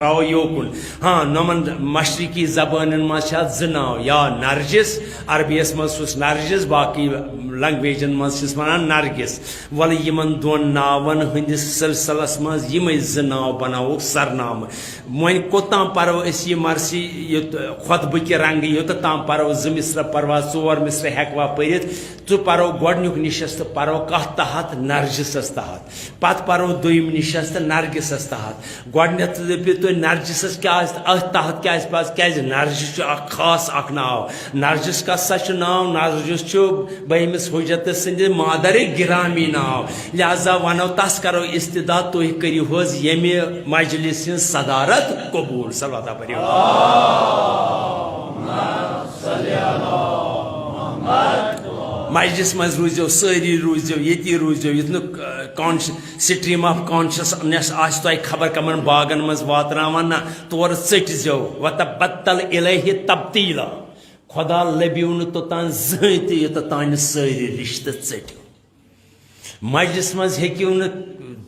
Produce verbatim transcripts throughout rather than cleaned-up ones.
ترٛاوو یوکُن۔ ہاں، نۄمن مشرقی زبانن منٛز چھِ اتھ زٕ ناو، یا نرجس، عربیس منٛز چھُس نرجس، باقٕے لنگویجن منٛز چھِس ونان نرگس۔ ولہٕ یِمن دۄن ناون ہٕنٛدِس سلسلس منٛز یِمے زٕ ناو بناووکھ سرنامہٕ۔ وۄنۍ کوٚت تام پرو أسۍ یہِ مرثی، یہِ خطبہٕ کہِ رنگہٕ؟ یوٚتتھ تام پرو زٕ مصرع پروا، ژور مصرع ہیٚکوا پٔرِتھ؟ ژٕ پرو گۄڈنیُک نشست، پرو کتھ تحت؟ نرجسس تحت۔ پتہٕ پرو دوٚیِم نشست نرگسس تحت۔ گۄڈنیتھ دٔپِو تُہۍ نرجسس کیازِ، أتھۍ تحت کیازِ پز؟ کیازِ نرجس چھُ اکھ خاص اکھ ناو۔ نرجس کس سا چھُ ناو؟ نرجس چھُ بہمِس حجت سٕنٛدِ مادر گرامی ناو، لہذا ونو تس کرو استدعا، تُہۍ کٔرِو حظ ییٚمہِ مجلس ہٕنٛز صدارت قبول۔ صلوات پٔرِو۔ مجلس منٛز روٗزِو، سٲری روٗزِو، ییٚتی روٗزِو، یُتھ نہٕ، آ، کانش-، stream of consciousness آسہِ تۄہہِ خبر کمن باغن منٛز واتناوان، نہ، تورٕ ژٔٹۍ زیو۔ وتبتل الیہ تبتیلا۔ خدا لٔبِو نہٕ توٚتام زٕہٕنۍ تہِ، یوٚتتھ تام نہٕ سٲری رشتہٕ ژٔٹِو۔ مجلس منٛز ہیٚکِو نہٕ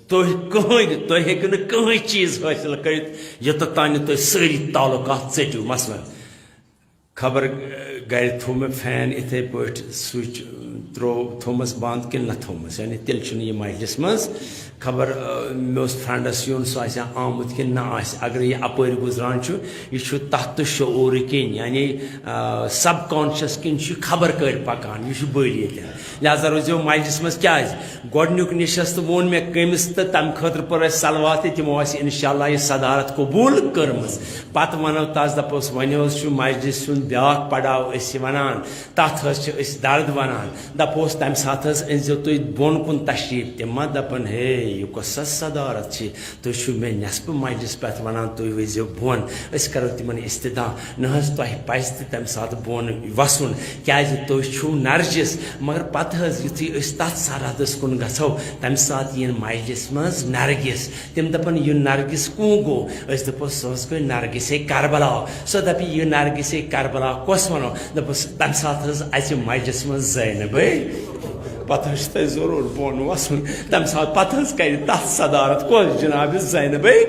تُہۍ کٕہٕنۍ، تُہۍ ہیٚکِو نہٕ کٕہٕنۍ چیٖز حٲصِل کٔرِتھ، یوٚتتھ تام نہٕ تُہۍ سٲری تعلقات ژٔٹِو۔ مثلاً، خبر، گرِ تھوٚو مےٚ fan یِتھَے پٲٹھۍ، switch ترٛوو، تھوٚومَس بنٛد کِنہٕ نہ تھوٚومَس، یعنی تیٚلہِ چھُنہٕ یہِ مجلس منٛز۔ خبر، آ، مےٚ اوس friendس یُن، سُہ آسہِ ہا آمُت کِنہٕ نہ آسہِ۔ اگر یہِ اپٲرۍ گُزران چھُ، یہِ چھُ تحت شعور کِنۍ، یعنی، آ، subconscious کِنۍ چھُ یہِ خبر کٔرۍ پکان، یہِ چھُ بٔلۍ ییٚتٮ۪ن۔ لہذا روٗزِو مجلس منٛز۔ کیازِ؟ گۄڈنیُک نشست ووٚن مےٚ کٔمِس، تہٕ تمہِ خٲطرٕ پٔر اَسہِ صلوات تہِ، تِمو آسہِ انشاءاللہ یہِ صدارت قبول کٔرمٕژ۔ پتہٕ ونو تس، دپوس، وۄنۍ حظ چھُ مجلس ہُنٛد بیاکھ پڑاو أسۍ یہِ ونان، تتھ حظ چھِ أسۍ درد ونان۔ دپوس، تمہِ ساتہٕ حظ أنۍزیو تُہۍ بۄن کُن تشریف۔ تِم ما دپن، ہے، یہِ کۄس سا صدارت چھِ؟ تُہۍ چھِو مےٚ نٮ۪صفہٕ مجلس پٮ۪ٹھ ونان، تُہۍ ؤسۍزیو بۄن، أسۍ کرو تِمن استدعا۔ نہ حظ، تۄہہِ پزِ تہِ تمہِ ساتہٕ بۄن وسُن، کیازِ تُہۍ چھِو نرجس۔ مگر پتہٕ حظ یُتھُے أسۍ تتھ سرحدس کُن گژھو، تمہِ ساتہٕ یِن مجلس منٛز نرگس۔ تِم دپن، یہِ نرگس کُن گوٚو؟ أسۍ دپو، سۄ حظ گٔے نرگسے کربلا۔ سۄ دپہِ، یہِ نرگسے کربلا کۄس ونو؟ دپس، تمہِ ساتہٕ حظ اژِ مجلس منٛز زینبے۔ پتہٕ حظ چھُ تۄہہِ ضروٗر بۄن وسُن۔ تمہِ ساتہٕ پتہٕ حظ کرِ تتھ صدارت کۄس؟ جناب زینبے۔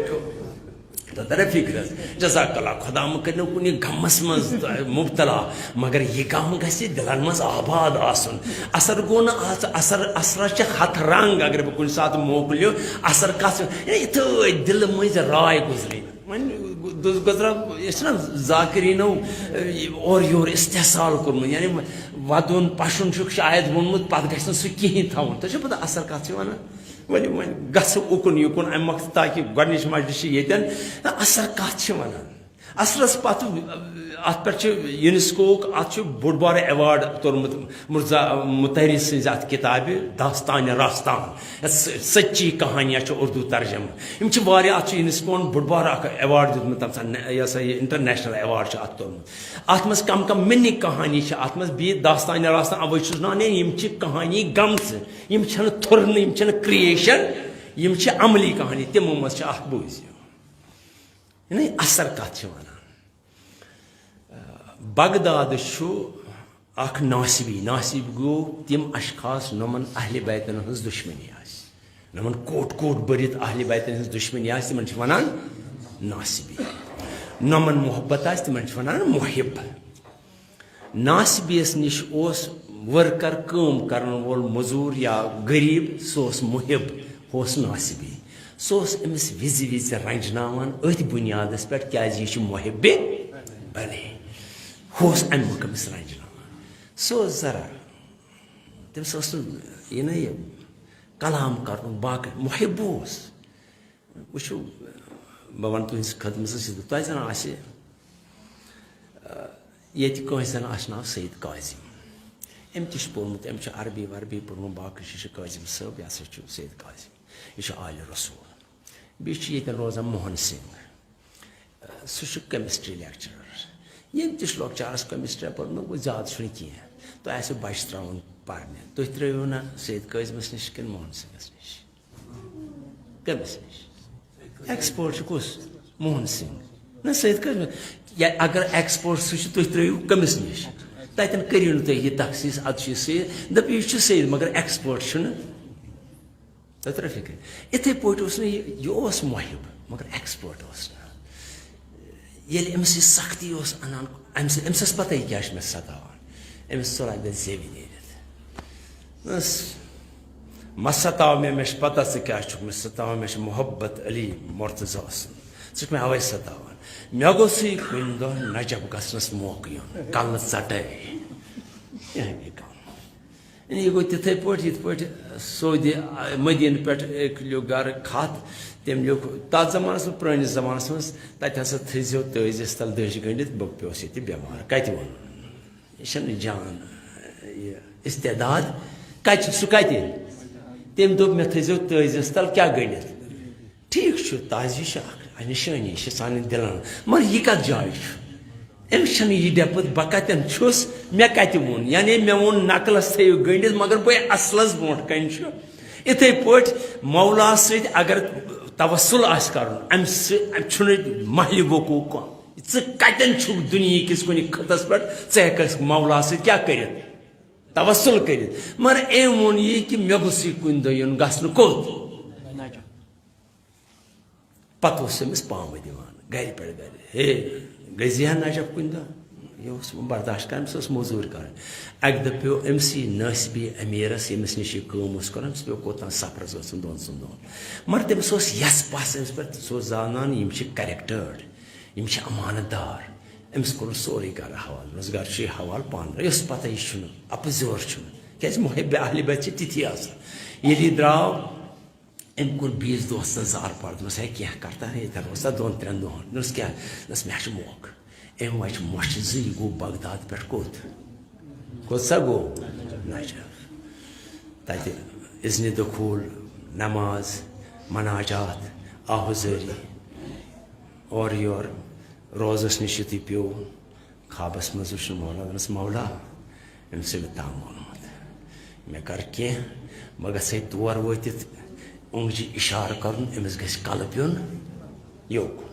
تہٕ ترِ فکر حظ۔ جزاک اللہ، خدا مہ کٔرِنو کُنہِ غمس منٛز مبتلا، مگر یہِ غم گژھِ دلن منٛز آباد آسُن۔ اثر گوٚو نہٕ آز، اثر، اثرس چھِ ہتھ رنگ۔ اگر بہٕ کُنہِ ساتہٕ موقعہٕ لیو، اثر کتھ چھُ؟ یعنی یِتھٲے دلہٕ مٔنٛزۍ راے گُزرِ۔ وۄنۍ دُز گُزرا، أسۍ چھِنہ ذاکرینو، اے، اورٕ یور استحصال کوٚرمُت، یعنی ودُن پشُن چھُکھ شاید ووٚنمُت، پتہٕ گژھِ نہٕ سُہ کِہیٖنۍ تھاوُن۔ تُہۍ چھِو پتہ اثر کتھ چھِ ونان؟ ؤلِو وۄنۍ گژھو اُکُن یُکُن، امہِ وقتہٕ تاکہِ گۄڈنِچ مجلس چھِ ییٚتٮ۪ن، نہ، اثر کتھ چھِ ونان؟ اثرس پتہٕ، اتھ پٮ۪ٹھ چھُ یونیسکوہُک، اتھ چھُ بوٚڑ بارٕ award توٚرمُت مرزا مطہری سٕنٛزِ اتھ کتابہِ داستانِ راستان، یتھ س-، سچی کہانیاں چھُ اردو ترجمہٕ۔ یِم چھِ واریاہ، اتھ چھُ یونیسکوہن بوٚڑ بارٕ اکھ award دیُتمُت، تَمہِ ساتہٕ نہ-، یہِ ہسا یہِ international award چھُ اتھ توٚرمُت۔ اتھ منٛز کم کم مِنی کہانی چھِ اتھ منٛز، بیٚیہِ داستانِ راستان، اوے چھُس ناو نِوان، یِم چھِ کہانی گمژٕ، یِم چھنہٕ تھُرنہٕ، یِم چھنہٕ creation، یِم چھِ عملی کہانی، تِمو منٛز چھِ اکھ بوٗزِو۔ یعنی اثر کتھ چھِ ونان؟ بغداد چھُ اکھ ناصبی، ناصب گوٚو تِم اشخاص، نۄمن اہل بیتن ہٕنٛز دشمنی آسہِ، نۄمن کوٹ کوٹ بٔرِتھ اہل بیتن ہٕنٛز دشمنی آسہِ، تِمن چھِ ونان ناصبی۔ نۄمن محبت آسہِ، تِمن چھِ ونان محب۔ ناصبیس نِش اوس worker، کٲم کرن وول مزوٗر یا غریب، سُہ اوس محب، ہُہ اوس ناصبی۔ سُہ اوس أمِس وِزِ وِزِ رنجناوان أتھۍ بُنیادس پٮ۪ٹھ، کیازِ یہِ چھُ محب بنے۔ ہُہ اوس امہِ مۄکھٕ أمِس رنجناوان۔ سُہ اوس ذرا، تٔمِس اوس نہٕ یہِ نہ یہِ کلام کرنُک باقٕے محب اوس۔ وٕچھِو، بہٕ وَنہٕ تُہٕنٛدِس خدمتَس یہِ، تۄہہِ زَن آسہِ، آ، ییٚتہِ کٲنٛسہِ زَن آسہِ ناو سید کاظم۔ أمۍ تہِ چھُ پوٚرمُت، أمۍ چھُ عربی وربی پوٚرمُت، باقٕے چھُ، چھُ کاظم صٲب، یہِ ہسا چھُ سید کاظم۔ یہِ چھُ آلِ رسول۔ بیٚیہِ چھُ ییٚتٮ۪ن روزان موہن سنگھ۔ آ، سُہ چھُ chemistry lecturer۔ ییٚمۍ تہِ چھُ لۄکچارَس chemistry پوٚرمُت، گوٚو زیادٕ چھُنہٕ کینٛہہ۔ تۄہہِ آسیو بَچہٕ ترٛاوُن پَرنہِ۔ تُہۍ ترٛٲیِو نا سید کاظمَس نِش کِنہٕ موہن سنگھَس نِش؟ کٔمِس نِش؟ Expert چھُ کُس؟ موہن سنگھ۔ نہ، سید کٔمِس؟ یا اگر expert سُہ چھُ، تُہۍ ترٲیِو کٔمِس نِش؟ تَتٮ۪ن کٔرِو نہٕ تُہۍ یہِ تخصیٖص، اَدٕ چھُ یہِ سید، دَپہِ یہِ چھُ سید، مگر expert چھُنہٕ۔ تۄہہِ ترٲو فِکرِ؟ یِتھَے پٲٹھۍ اوس نہٕ یہِ، یہِ اوس محب، مگر expert اوس نہٕ۔ ییٚلہِ أمِس یہِ سختی اوس اَنان، أمِس أمِس ٲس پَتہ یہِ کیٛاہ چھُ مےٚ سَتاوان۔ أمِس ژوٚل اَکہِ دۄہ زیوِ نیٖرِتھ۔ دوٚپنَس، "مہ سَتاو مےٚ، مےٚ چھِ پَتہ ژٕ کیٛاہ چھُکھ مےٚ سَتاوان، مےٚ چھُ محبت علی مرتضیٰ سُنٛد، ژٕ چھُکھ مےٚ اَوَے سَتاوان۔ مےٚ گوٚژھُے کُنہِ دۄہ نجف گژھنَس موقعہٕ یُن، کَلہٕ ژَٹَے۔" یہِ ہیٚکہِ کَم۔ یہِ گوٚو تِتھَے پٲٹھۍ، یِتھ پٲٹھۍ سعودی، مدیٖنہٕ پٮ۪ٹھ أکۍ لیوٚکھ گرٕ خط۔ تٔمۍ لیوٚکھ تَتھ زمانَس منٛز، پرٛٲنِس زمانَس منٛز، "تَتہِ ہسا تھٲیزیو تٲجِس تَل دٔج گٔنٛڈِتھ، بہٕ پیوس ییٚتہِ بٮ۪مار۔" کَتہِ ووٚن؟ یہِ چھَنہٕ جان، یہِ استعداد کَتہِ چھُ؟ سُہ کَتہِ؟ تٔمۍ دوٚپ، "مےٚ تھٲیزیو تٲجِس تَل کیٛاہ گٔنٛڈِتھ؟" ٹھیٖک چھُ، تعزیہ چھِ اکھ نِشٲنی، یہِ چھِ سانٮ۪ن دِلن۔ مگر یہِ کتھ جایہِ چھُ؟ أمِس چھَنہٕ یہِ ڈٮ۪پٕتھ، بہٕ کتٮ۪ن چھُس، مےٚ کتہِ ووٚن؟ یعنی مےٚ ووٚن نقلس تھٲیِو گٔنٛڈِتھ، مگر بہٕ اصلس برونٛٹھ کنہِ چھُ۔ اِتھے پٲٹھۍ مولا سۭتۍ اگر توسل آسہِ کرُن، امہِ سۭتۍ، امہِ چھُنہٕ محلہِ وقوع کانٛہہ۔ ژٕ کتٮ۪ن چھُکھ دُنیہکِس کُنہِ خٕطس پٮ۪ٹھ، ژٕ ہٮ۪ککھ مولا سۭتۍ کیٛاہ کٔرِتھ؟ توسل کٔرِتھ۔ مگر أمۍ ووٚن یہِ کہِ مےٚ گوٚژھ یہِ کُنہِ دۄہ یُن گژھنہٕ کوٚت؟ پتہٕ اوس أمِس پامہٕ دِوان گرِ پٮ۪ٹھ گرِ، "ہے، گٔژھۍ زِ ہا نجف کُنہِ دۄہ؟" یہِ اوس برداشت کران، أمِس ٲس موٚزوٗرۍ کرٕنۍ۔ اَکہِ دۄہ پیوٚو أمِسٕے نٲسبی أمیٖرَس، ییٚمِس نِش یہِ کٲم اوس کران، أمِس پیوٚو کوٚت تام سفرَس گژھُن دۄن ژۄن دۄہَن۔ مگر تٔمِس اوس یَس پَس أمِس پٮ۪ٹھ، سُہ اوس زانان یِم چھِ کریکٹٲرڈ، یِم چھِ امانت دار۔ أمِس کوٚرُن سورُے گرٕ حوالہٕ، دوٚپنَس، "گرٕ چھُے حوالہٕ پانہٕ، یۄس پَتہ یہِ چھُنہٕ، اَپُز یورٕ چھُنہٕ۔" کیٛازِ محب اہلِ بیت چھِ تِتھی آسان۔ ییٚلہِ یہِ درٛاو، أمۍ کوٚر بیٚیِس دوستَس زارٕ پار، دوٚپنَس، "ہے، کینٛہہ کَر تہٕ ییٚتٮ۪ن روز سا دۄن ترٛٮ۪ن دۄہَن۔" دوٚپنَس، "کیٛاہ؟" دوٚپنَس، "مےٚ چھُ موقعہٕ۔" أمۍ وَچہِ مۄچھِ زٕ، یہِ گوٚو بغداد پٮ۪ٹھ کوٚت؟ کوٚت سا گوٚو؟ نجف۔ تَتہِ اذنِ دخول، نماز، مناجات، آہُزٲری، اورٕ یورٕ، روزَس نِش یُتھُے پیوٚو، خوابس منٛز وٕچھُن مولا، دوٚپنَس، "مولا، أمِس چھُ مےٚ تام ووٚنمُت، مےٚ کر کینٛہہ، بہٕ گژھے تور وٲتِتھ، اوٚنٛگجہِ اِشارٕ کرُن، أمِس گژھِ کلہٕ پیوٚن یوکُن۔"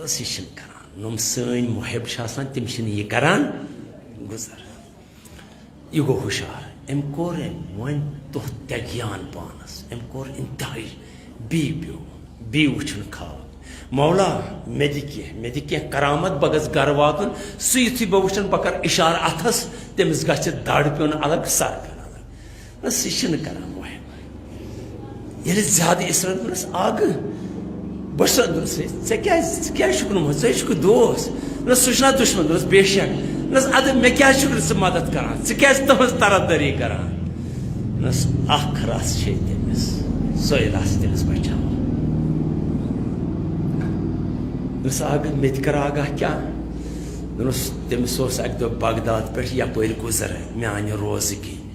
ٲس یہِ چھِنہٕ کران۔ یِم سٲنۍ محب چھِ آسان، تِم چھِنہٕ یہِ کران گُزر۔ یہِ گوٚو ہُشار۔ أمۍ کوٚر أمۍ وۄنۍ تۄتھ تہِ گیان پانس۔ أمۍ کوٚر انتہٲیی، بی پیوٚو، بی وٕچھُن خواب۔ "مولا، مےٚ دِ کینٛہہ، مےٚ دِ کینٛہہ کرامت، بہٕ گژھٕ گرٕ واتُن۔ سُہ یُتھُے بہٕ وٕچھن، بہٕ کرٕ اِشارٕ اتھس، تٔمِس گژھِ دڑ پیوٚن الگ، سر پیوٚن الگ۔" نہ، سُہ چھِنہٕ کران محب۔ ییٚلہِ زیادٕ اِسرت دوٚپنَس، "اَکھ بہٕ چھُس دوٚپنَس، ژےٚ کیٛازِ، ژٕ کیٛازِ چھُکھ نہٕ مَنٛگان؟ ژٕ ہے چھُکھ دوست۔" نہ، سُہ چھُنہ دُشمن، دوٚپنَس، "بے شک۔" نہ، اَدٕ مےٚ کیٛازِ چھُکھ نہٕ ژٕ مدد کران؟ ژٕ کیٛازِ تُہٕنٛز طرفدٲری کران؟ نہ، اَکھ رَژھ چھے تٔمِس، سۄے رَژھ تٔمِس بچاوان۔ نہ، اَکھ مےٚ تہِ کر آگاہ کیٛاہ؟ دوٚپنَس، تٔمِس اوس اَکہِ دۄہ بغداد پٮ۪ٹھ یَپٲرۍ گُزران میٛانہِ روزٕ کِنۍ۔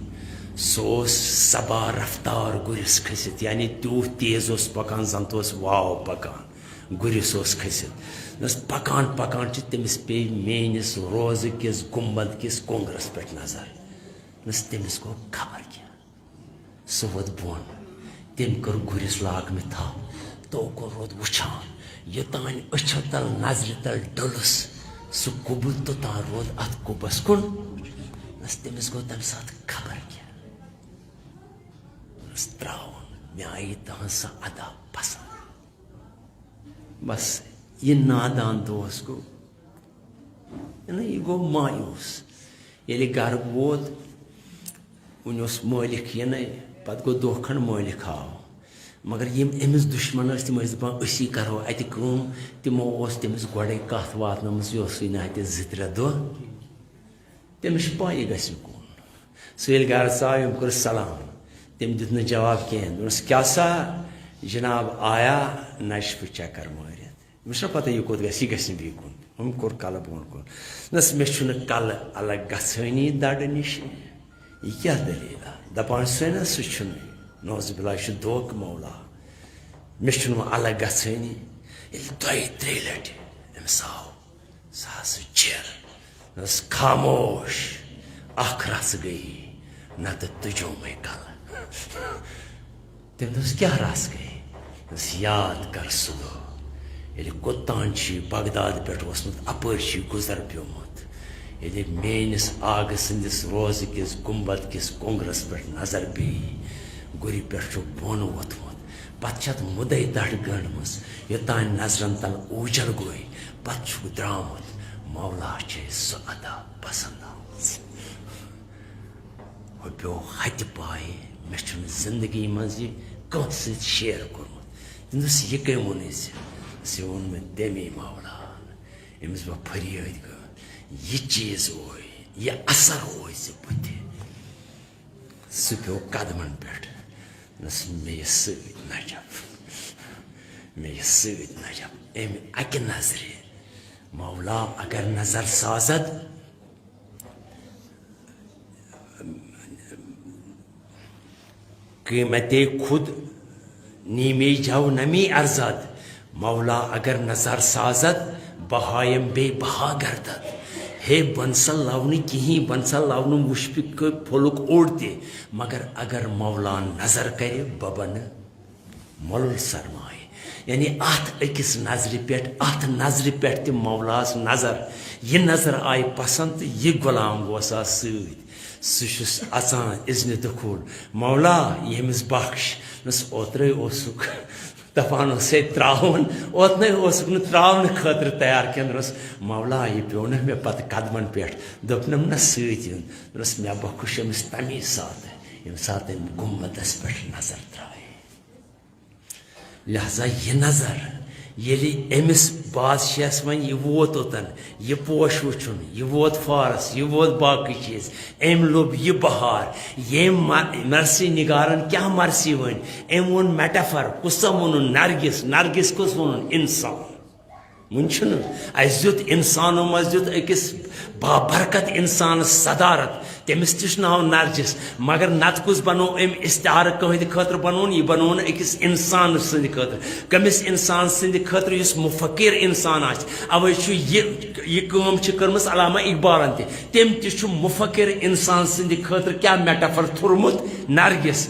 سُہ اوس سبا رفتار گُرِس کھٔسِتھ، یعنی تیوٗت تیز اوس پکان، زن تہِ اوس واو پکان، گُرِس اوس کھٔسِتھ۔ دوٚپنَس، پکان پکان چھِ تٔمِس پیٚیہِ میٲنِس روزٕ کِس گُنبد کِس کۄنگرس پٮ۪ٹھ نظر۔ دوٚپنَس، تٔمِس گوٚو خبر کیٛاہ، سُہ ووت بۄن۔ تٔمۍ کٔر گُرِس لاگمہِ تھپھ، تو کوٚر روٗد وٕچھان، یوٚتام أچھو تل نظرِ تل ڈوٚلُس سُہ قُبہٕ، توٚتام روٗد اتھ قُبس کُن۔ دوٚپنَس، تٔمِس گوٚو تمہِ ساتہٕ خبر کیٛاہ۔ بس تراوُن، مےٚ آیہِ تہنٛز سۄ ادا پسند۔ بس، یہِ نادان دوس گوٚو، یعنی یہِ گوٚو مایوس۔ ییٚلہِ گرٕ ووت، وُنہِ اوس مٲلِک یِنَے، پتہٕ گوٚو دۄہ کھنٛڈ مٲلِک آو۔ مگر یِم أمِس دُشمن ٲسۍ، تِم ٲسۍ دپان، "أسی کرو اتہِ کٲم"، تِمو اوس تٔمِس گۄڈے کتھ واتنٲومٕژ، یہِ اوسُے نہٕ اتہِ زٕ ترٛےٚ دۄہ۔ تٔمِس چھِ پَے یہِ گژھِ یہِ کُن۔ سُہ ییٚلہِ گرٕ ژاو، أمۍ کوٚر سلام۔ تٔمۍ دیُت نہٕ جواب کینٛہہ۔ دوٚپنَس، "کیٛاہ سا جناب آیا نجفہٕ چکر مٲرِتھ؟" أمِس چھَنہ پَتہ یہِ کوٚت گژھِ، یہِ گژھِ نہٕ بیٚیہِ کُن۔ أمۍ کوٚر کَلہٕ بۄن کُن۔ دوٚپنَس، "مےٚ چھُنہٕ کَلہٕ الگ گژھٲنی دَڑٕ نِش۔ یہِ کیٛاہ دٔلیٖلہ؟" دَپان چھُسَے نہ، سُہ چھُنہٕ۔ نعوذ باللہ، یہِ چھُ دھوکہٕ مولا۔ مےٚ چھُنہٕ وۄنۍ الگ گژھٲنی۔ ییٚلہِ دۄیہِ ترٛیٚیہِ لَٹہِ أمِس آو سُہ ہسا چِر۔ دوٚپنَس، "خاموش، اکھ رژھ گٔیی، نتہٕ تُجومے کلہٕ۔" تٔمۍ دوٚپنَس، "کیٛاہ رژھ گٔیی؟" دوٚپنَس، "یاد کر سُہ دۄہ، ییٚلہِ کوٚتام چھُ یہِ بغداد پٮ۪ٹھ اوسمُت، اپٲرۍ چھُ یہِ گُزر پیومُت۔ ییٚلہِ میٲنِس آغہٕ سٕنٛدِس روزٕ کِس گُنبد کِس کۄنگرس پٮ۪ٹھ نظر پیٚیہِ، گُرِ پٮ۪ٹھ چھُ بۄن ووٚتھمُت۔" پتہٕ چھِ اتھ مُدے دَٹھ گٔنٛڈمٕژ، یوٚتانۍ نظرن تل اوٗجل گوٚے، پتہٕ چھُکھ درٛامُت۔ مولا چھے سۄ ادا پسند آمٕژ۔ ہُہ پیوٚو ہتہِ پایہِ، مےٚ چھُنہٕ زندگی منٛز یہِ کٲنٛسہِ سۭتۍ share کوٚرمُت۔ تٔمۍ دوٚپُس، "یہِ کٔمۍ ووٚنُے ژےٚ؟" ژےٚ ووٚن مےٚ تَمی مولا۔ ییٚمِس بہٕ فریٲدۍ کٔر، یہِ چیٖز اوے، یہِ اثر اوے ژےٚ بٕتھِ۔ سُہ پیوٚو قدمن پٮ۪ٹھ۔ دوٚپنَس، "مےٚ یہِ سۭتۍ نجب، مےٚ یہِ سۭتۍ نجب، اَمہِ اَکہِ نظرِ۔ مولا اگر نظر سازد، قیمت خود نیمی جو نمی ارزد۔ مولا اگر نظر سازد، بہایم بے بہا گردد۔" ہے، بنسل لو نہٕ کِہیٖنۍ، بنسل لو نہٕ مُشفِق پھوٚلُک اوٚڑ تہِ، مگر اگر مولا نظر کرِ، بہٕ بنہٕ مۄلُل سرمایہِ۔ یعنی اتھ أکِس نظرِ پٮ۪ٹھ، اتھ نظرِ پٮ۪ٹھ تہِ مولاہس نظر، یہِ نظر آیہِ پسند تہٕ یہِ غلام گوس اتھ سۭتۍ۔ سُہ چھُس اژان اذنِ دخول، "مولا، ییٚمِس بخش۔" نس اوترے اوسُکھ دپان اوس ہے تراوُن، اوتنے اوسُکھ نہٕ تراونہٕ خٲطرٕ تیار کینٛہہ۔ دوٚپنس، "مولا، یہِ پیوٚو نہ مےٚ پتہٕ قدمن پٮ۪ٹھ۔" دوٚپنم نہ سۭتۍ یُن۔ دوٚپنس، "مےٚ بخش أمِس تمی ساتہٕ، ییٚمہِ ساتہٕ أمۍ گُنبدس پٮ۪ٹھ نظر ترٲے۔" لہذا یہِ نظر، ییٚلہِ أمِس بادشاہس وۄنۍ یہِ ووت اوٚتن، یہِ پوش وٕچھُن، یہِ ووت فارس، یہِ ووت باقٕے چیٖز، أمۍ لوٚب یہِ بہار، ییٚمۍ م-، مرثی نگارن کیٛاہ مرثی ؤنۍ؟ أمۍ ووٚن metaphor، کُس سا ووٚنُن؟ نرگس۔ نرگس کُس ووٚنُن؟ انسان۔ وۄنۍ چھُنہٕ اَسہِ دیُت، انسانو منٛز دیُت أکِس بابرکت انسانس صدارت، تٔمِس تہِ چھُ ناو نرجس، مگر نتہٕ کُس بنوو أمۍ استعارٕ کٲنٛسہِ خٲطرٕ بنوو نہٕ، یہِ بنوو نہٕ أکِس انسان سٕنٛدِ خٲطرٕ۔ کٔمِس انسان سٕنٛدِ خٲطرٕ؟ یُس مفکر انسان آسہِ۔ اوے چھُ یہِ، یہِ کٲم چھِ کٔرمٕژ علامہ اقبالن تہِ، تٔمۍ تہِ چھُ مفکر انسان سٕنٛدِ خٲطرٕ کیٛاہ metaphor تھوٚرمُت؟ نرگس۔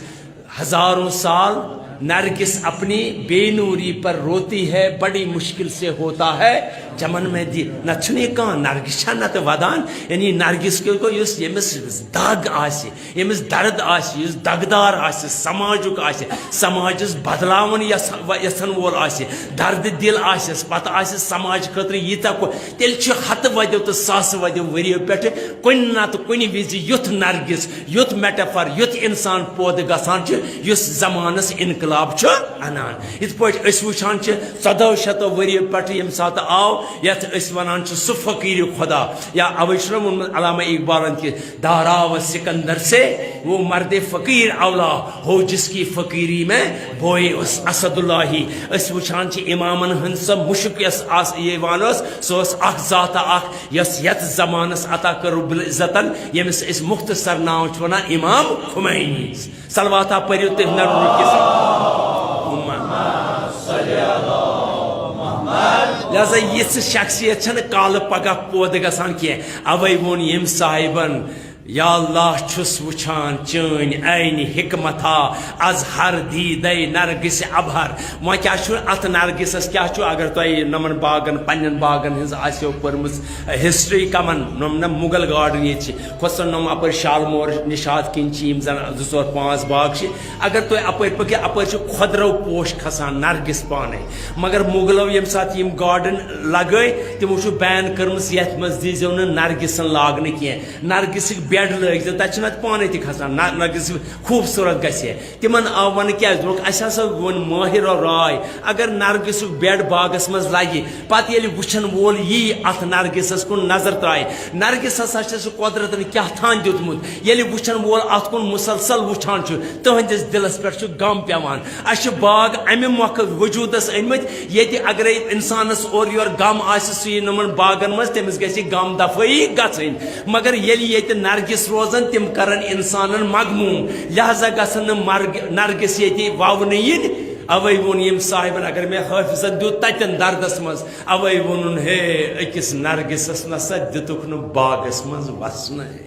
ہزاروں سال نرگس اپنی بے نوری پر روتی ہے، بڑی مشکل سے ہوتا ہے چمن میں دی۔ نہ چھُنہٕ یہِ کانٛہہ نرگس چھا نتہٕ ودان، یعنی نرگس کیٛاہ گوٚو؟ یُس ییٚمِس دگ آسہِ، ییٚمِس درد آسہِ، یُس دگدار آسہِ، سماجُک آسہِ، سماجس بدلاوُن یژھ-، یژھن وول آسہِ، درد دل آسٮ۪س، پتہٕ آسہِ سماج خٲطرٕ ییٖژاہ کو-، تیٚلہِ چھُ ہتہٕ ودیو تہٕ ساسہٕ ودیو ؤرِیو پٮ۪ٹھٕ کُنہِ نتہٕ کُنہِ وِزِ یُتھ نرگس، یُتھ metaphor، یُتھ انسان پٲدٕ گژھان چھُ، یُس زمانس انقلاب چھُ انان۔ یِتھ پٲٹھۍ أسۍ وٕچھان چھِ، ژۄدہو شتو ؤرِیو پٮ۪ٹھٕ ییٚمہِ ساتہٕ آو، یتھ أسۍ ونان چھِ سُہ فقیٖر خدا، یا اوے چھُنہ ووٚنمُت علامہ اقبالن کہِ، "دارا و سکندر سے وہ مرد فقیر اولا، ہو جس کی فقیری میں بوئے اس اسد اللہ ہی۔" أسۍ وٕچھان چھِ امامن ہٕنٛز سۄ مُشک یۄس آس-، یِوان ٲس، سۄ ٲس اکھ ذاتہ اکھ، یۄس یتھ زمانس عطا کٔر رب العزتن، ییٚمِس أسۍ مختصر ناو چھِ ونان امام خمینی۔ صلواتہ پٔرِو تُہۍ نرنُک کِس۔ لہذا یِژھ شخصیت چھنہٕ کالہٕ پگاہ پٲدٕ گژھان کینٛہہ۔ اوے ووٚن ییٚمۍ صاحبن، "یا اللہ، چھُس وٕچھان چٲنۍ عینِ حکمتھا از ہر دیدے نرگس ابہر۔" وۄنۍ کیٛاہ چھُ اتھ نرگسس، کیٛاہ چھُ؟ اگر تۄہہِ نۄمن باغن، پننٮ۪ن باغن ہٕنٛز آسیو پٔرمٕژ history، کمن نۄم نہ مغل garden ییٚتہِ چھِ، کھوژن نۄم اپٲرۍ شالمور نشاط کِنۍ چھِ یِم زن زٕ ژور پانٛژھ باغ چھِ۔ اگر تُہۍ اپٲرۍ پٔکِو، اپٲرۍ چھِ کھۄدرو پوش کھسان، نرگس پانے۔ مگر مغلو ییٚمہِ ساتہٕ یِم garden لگٲے، تِمو چھُ ban کٔرمٕژ، یتھ منٛز دیٖزیو نہٕ نرگسن لاگنہٕ کینٛہہ۔ نرگسٕکۍ bed لٲگۍ زِ، تتہِ چھِ نتہٕ پانے تہِ کھسان، نہ-، نرگس خوٗبصوٗرت گژھِ ہے۔ تِمن آو ونہٕ کیٛازِ؟ دوٚپُکھ، "اسہِ ہسا ووٚن ماہرو راے، اگر نرگسُک bed باغس منٛز لگہِ، پتہٕ ییٚلہِ وٕچھن وول یی اتھ نرگسس کُن نظر ترایہِ، نرگس ہسا چھِ سُہ قۄدرتن کیٛاہ تھان دیُتمُت، ییٚلہِ وٕچھن وول اتھ کُن مسلسل وٕچھان چھُ، تہنٛدِس دلس پٮ۪ٹھ چھُ غم پٮ۪وان۔ اسہِ چھِ باغ امہِ مۄکھٕ وجوٗدس أنۍ مٕتۍ، ییٚتہِ اگرے انسانس اورٕ یورٕ غم آسہِ، سُہ یی نۄمن باغن منٛز، تٔمِس گژھِ غم دفٲیی گژھٕنۍ۔ مگر ییٚلہِ ییٚتہِ نرگس روزن، تِم کرن انسانن مغموم، لہذا گژھن نہٕ مرگ-، نرگس ییٚتہِ وونہٕ یِنۍ۔ اوے ووٚن ییٚمۍ صاحبن، اگر مےٚ حٲفظن دیُت تتٮ۪ن دردس منٛز، اوے ووٚنُن، ہے، أکِس نرگسس نسا دِتُکھ نہٕ باغس منٛز وسنَے۔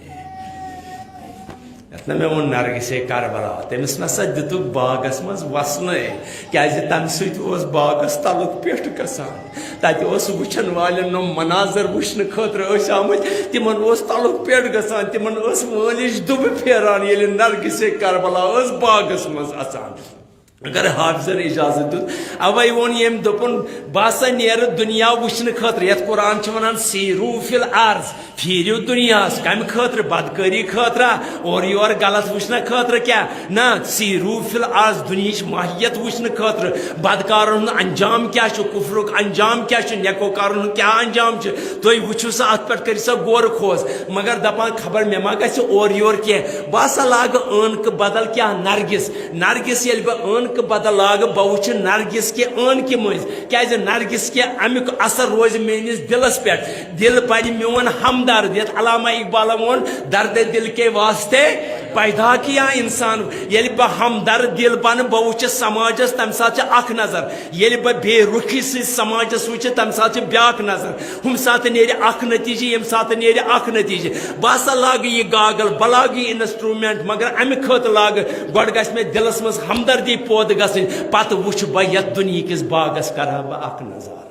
یتھ نہ مےٚ ووٚن نرگسے کربلا، تٔمِس نسا دِتُکھ باغس منٛز وسنَے، کیازِ تمہِ سۭتۍ اوس باغس تلُک پٮ۪ٹھ گژھان۔ تتہِ اوس وٕچھن والٮ۪ن نۄم مناظر وٕچھنہٕ خٲطرٕ ٲسۍ آمٕتۍ، تِمن اوس تلُک پٮ۪ٹھ گژھان، تِمن ٲس وٲلِج دُبہٕ پھیران، ییٚلہِ نرگسے کربلا ٲس باغس منٛز اژان۔ اگر حافظن اجازت دیُت، اوے ووٚن ییٚمۍ، دوٚپُن، "بہٕ ہسا نیرٕ دُنیا وٕچھنہٕ خٲطرٕ"، یتھ قرآن چھِ ونان، "سیٖرو فی الارض"، پھیٖرِو دُنیاہس۔ کمہِ خٲطرٕ؟ بدکٲری خٲطرٕ؟ اورٕ یور غلط وٕچھنہٕ خٲطرٕ کیٛاہ؟ نہ، سیٖرو فی الارض، دُنیہٕچ ماہیت وٕچھنہٕ خٲطرٕ، بدکارن ہُنٛد انجام کیٛاہ چھُ، کفرُک انجام کیٛاہ چھُ، نیکوکارن ہُنٛد کیٛاہ انجام چھُ، تُہۍ وٕچھِو سا، اتھ پٮ۪ٹھ کٔرِو سا غور خوض۔ مگر دپان، خبر مےٚ ما گژھِ اورٕ یور کینٛہہ، بہٕ ہسا لاگہٕ عٲنکہٕ بدل کیٛاہ، نرگس۔ نرگس ییٚلہِ بہٕ عٲنکہٕ بدل لاگہٕ، بہٕ وٕچھٕ نرگس کہِ عٲنکہِ مٔنٛزۍ، کیٛازِ نرگس کہِ امیُک اثر روزِ میٲنِس دلس پٮ۪ٹھ۔ دل بنہِ میون ہمدرد، یتھ علامہ اقبالن ووٚن، "درد دل کے واسطے پیدا کیا انسان"۔ ییٚلہِ بہٕ ہمدرد دل بنہٕ، بہٕ وٕچھٕ سماجس، تمہِ ساتہٕ چھِ اکھ نظر۔ ییٚلہِ بہٕ بے رُخی سۭتۍ سماجس وٕچھٕ، تمہِ ساتہٕ چھِ بیٛاکھ نظر۔ ہُمہِ ساتہٕ نیرِ اکھ نتیٖجہٕ، ییٚمہِ ساتہٕ نیرِ اکھ نتیٖجہٕ۔ بہٕ ہسا لاگہٕ یہِ گاگل، بہٕ لاگہٕ یہِ انسٹرومنٹ، مگر امہِ خٲطرٕ لاگہٕ، گۄڈٕ گژھِ مےٚ دلس منٛز ہمدردی پٲدٕ گژھٕنۍ، پتہٕ وٕچھٕ بہٕ یتھ دُنیہکِس باغس کرٕ ہا بہٕ اکھ نظارٕ۔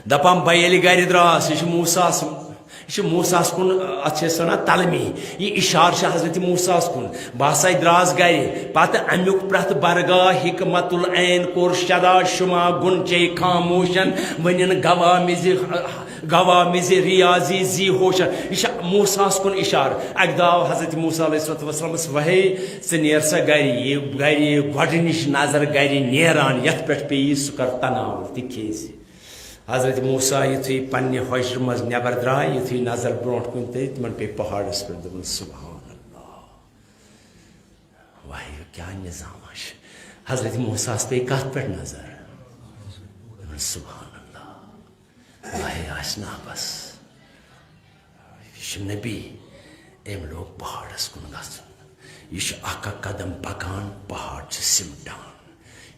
دپان، بہٕ ییٚلہِ گرِ درٛاس، یہِ چھُ موسیٰ ہس، یہِ چھُ موسیٰ ہس کُن، اتھ چھِ أسۍ ونان تلمی۔ یہِ اشارٕ چھُ حضرت موسیٰ ہس کُن۔ بہٕ ہسا درٛاس گرِ، پتہٕ امیُک پرٛٮ۪تھ برگاہ حکمت العین کوٚر شدا شما گُن چے خاموشن ونن گوا مِزِ، گوا مِزِ ریاضی زی ہوشن۔ یہِ چھُ موسیٰ ہس کُن اشارٕ۔ اکہِ دۄہ آو حضرت موسیٰ علیہ الصلوۃ والسلامس وحی، "ژٕ نیر سا گرِ، یہِ گرِ، یہِ گۄڈٕنِچ نظر گرِ نیران یتھ پٮ۪ٹھ پیٚیہِ، سُہ کر تناوُر تہِ کھیٚیہِ زِ۔" حضرت موسیٰ یُتھُے پننہِ حجرٕ منٛز نٮ۪بر درٛاے، یُتھُے نظر برونٛٹھ کُن تٔج، تِمن پیٚیہِ پہاڑس پٮ۪ٹھ۔ دوٚپُن، "سبحان اللہ، واہ، یہِ کیٛاہ نظام چھُ؟" حضرت موسیٰ ہس پیٚیہِ کتھ پٮ۪ٹھ نظر؟ دوٚپُن، "سبحان اللہ، واہ، آسہِ نا بس، یہِ چھُ نبی، أمۍ لوگ پہاڑس کُن گژھُن، یہِ چھُ اکھ اکھ قدم پکان، پہاڑ چھُ سمٹان۔"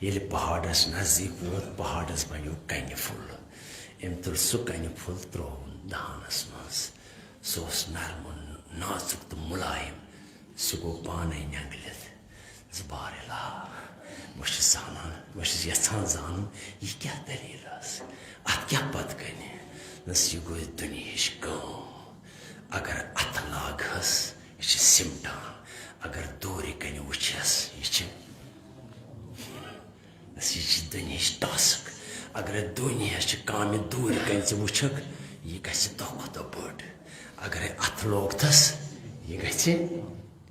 ییٚلہِ پہاڑس نزدیٖک ووت، پہاڑس بنیو کنہِ پھوٚل۔ أمۍ تُل سُہ کنہِ پھوٚل، ترٛووُن دانس منٛز۔ سُہ اوس نرم و نازُک تہٕ مُلایِم۔ سُہ گوٚو پانے نٮ۪نٛگلِتھ۔ زِ بار الہ، بہٕ چھُس زانان، بہٕ چھُس یژھان زانُن، یہِ کیٛاہ دٔلیٖل ٲس؟ اتھ کیٛاہ پتہٕ کنہِ؟ نس، یہِ گوٚو دُنیہٕچ کٲم۔ اگر اتھٕ لاگہس، یہِ چھِ سِمٹان۔ اگر دوٗرِ کنہِ وٕچھس، یہِ چھِ بس، یہِ چھِ دُنیہٕچ ٹاسک۔ اگرے دُنیاہس چھِ کامہِ دوٗرِ کنہِ ژٕ وٕچھکھ، یہِ گژھِ دۄہ کھۄتہٕ دۄہ بٔڑ۔ اگرے اتھٕ لوگتھس، یہِ گژھِ،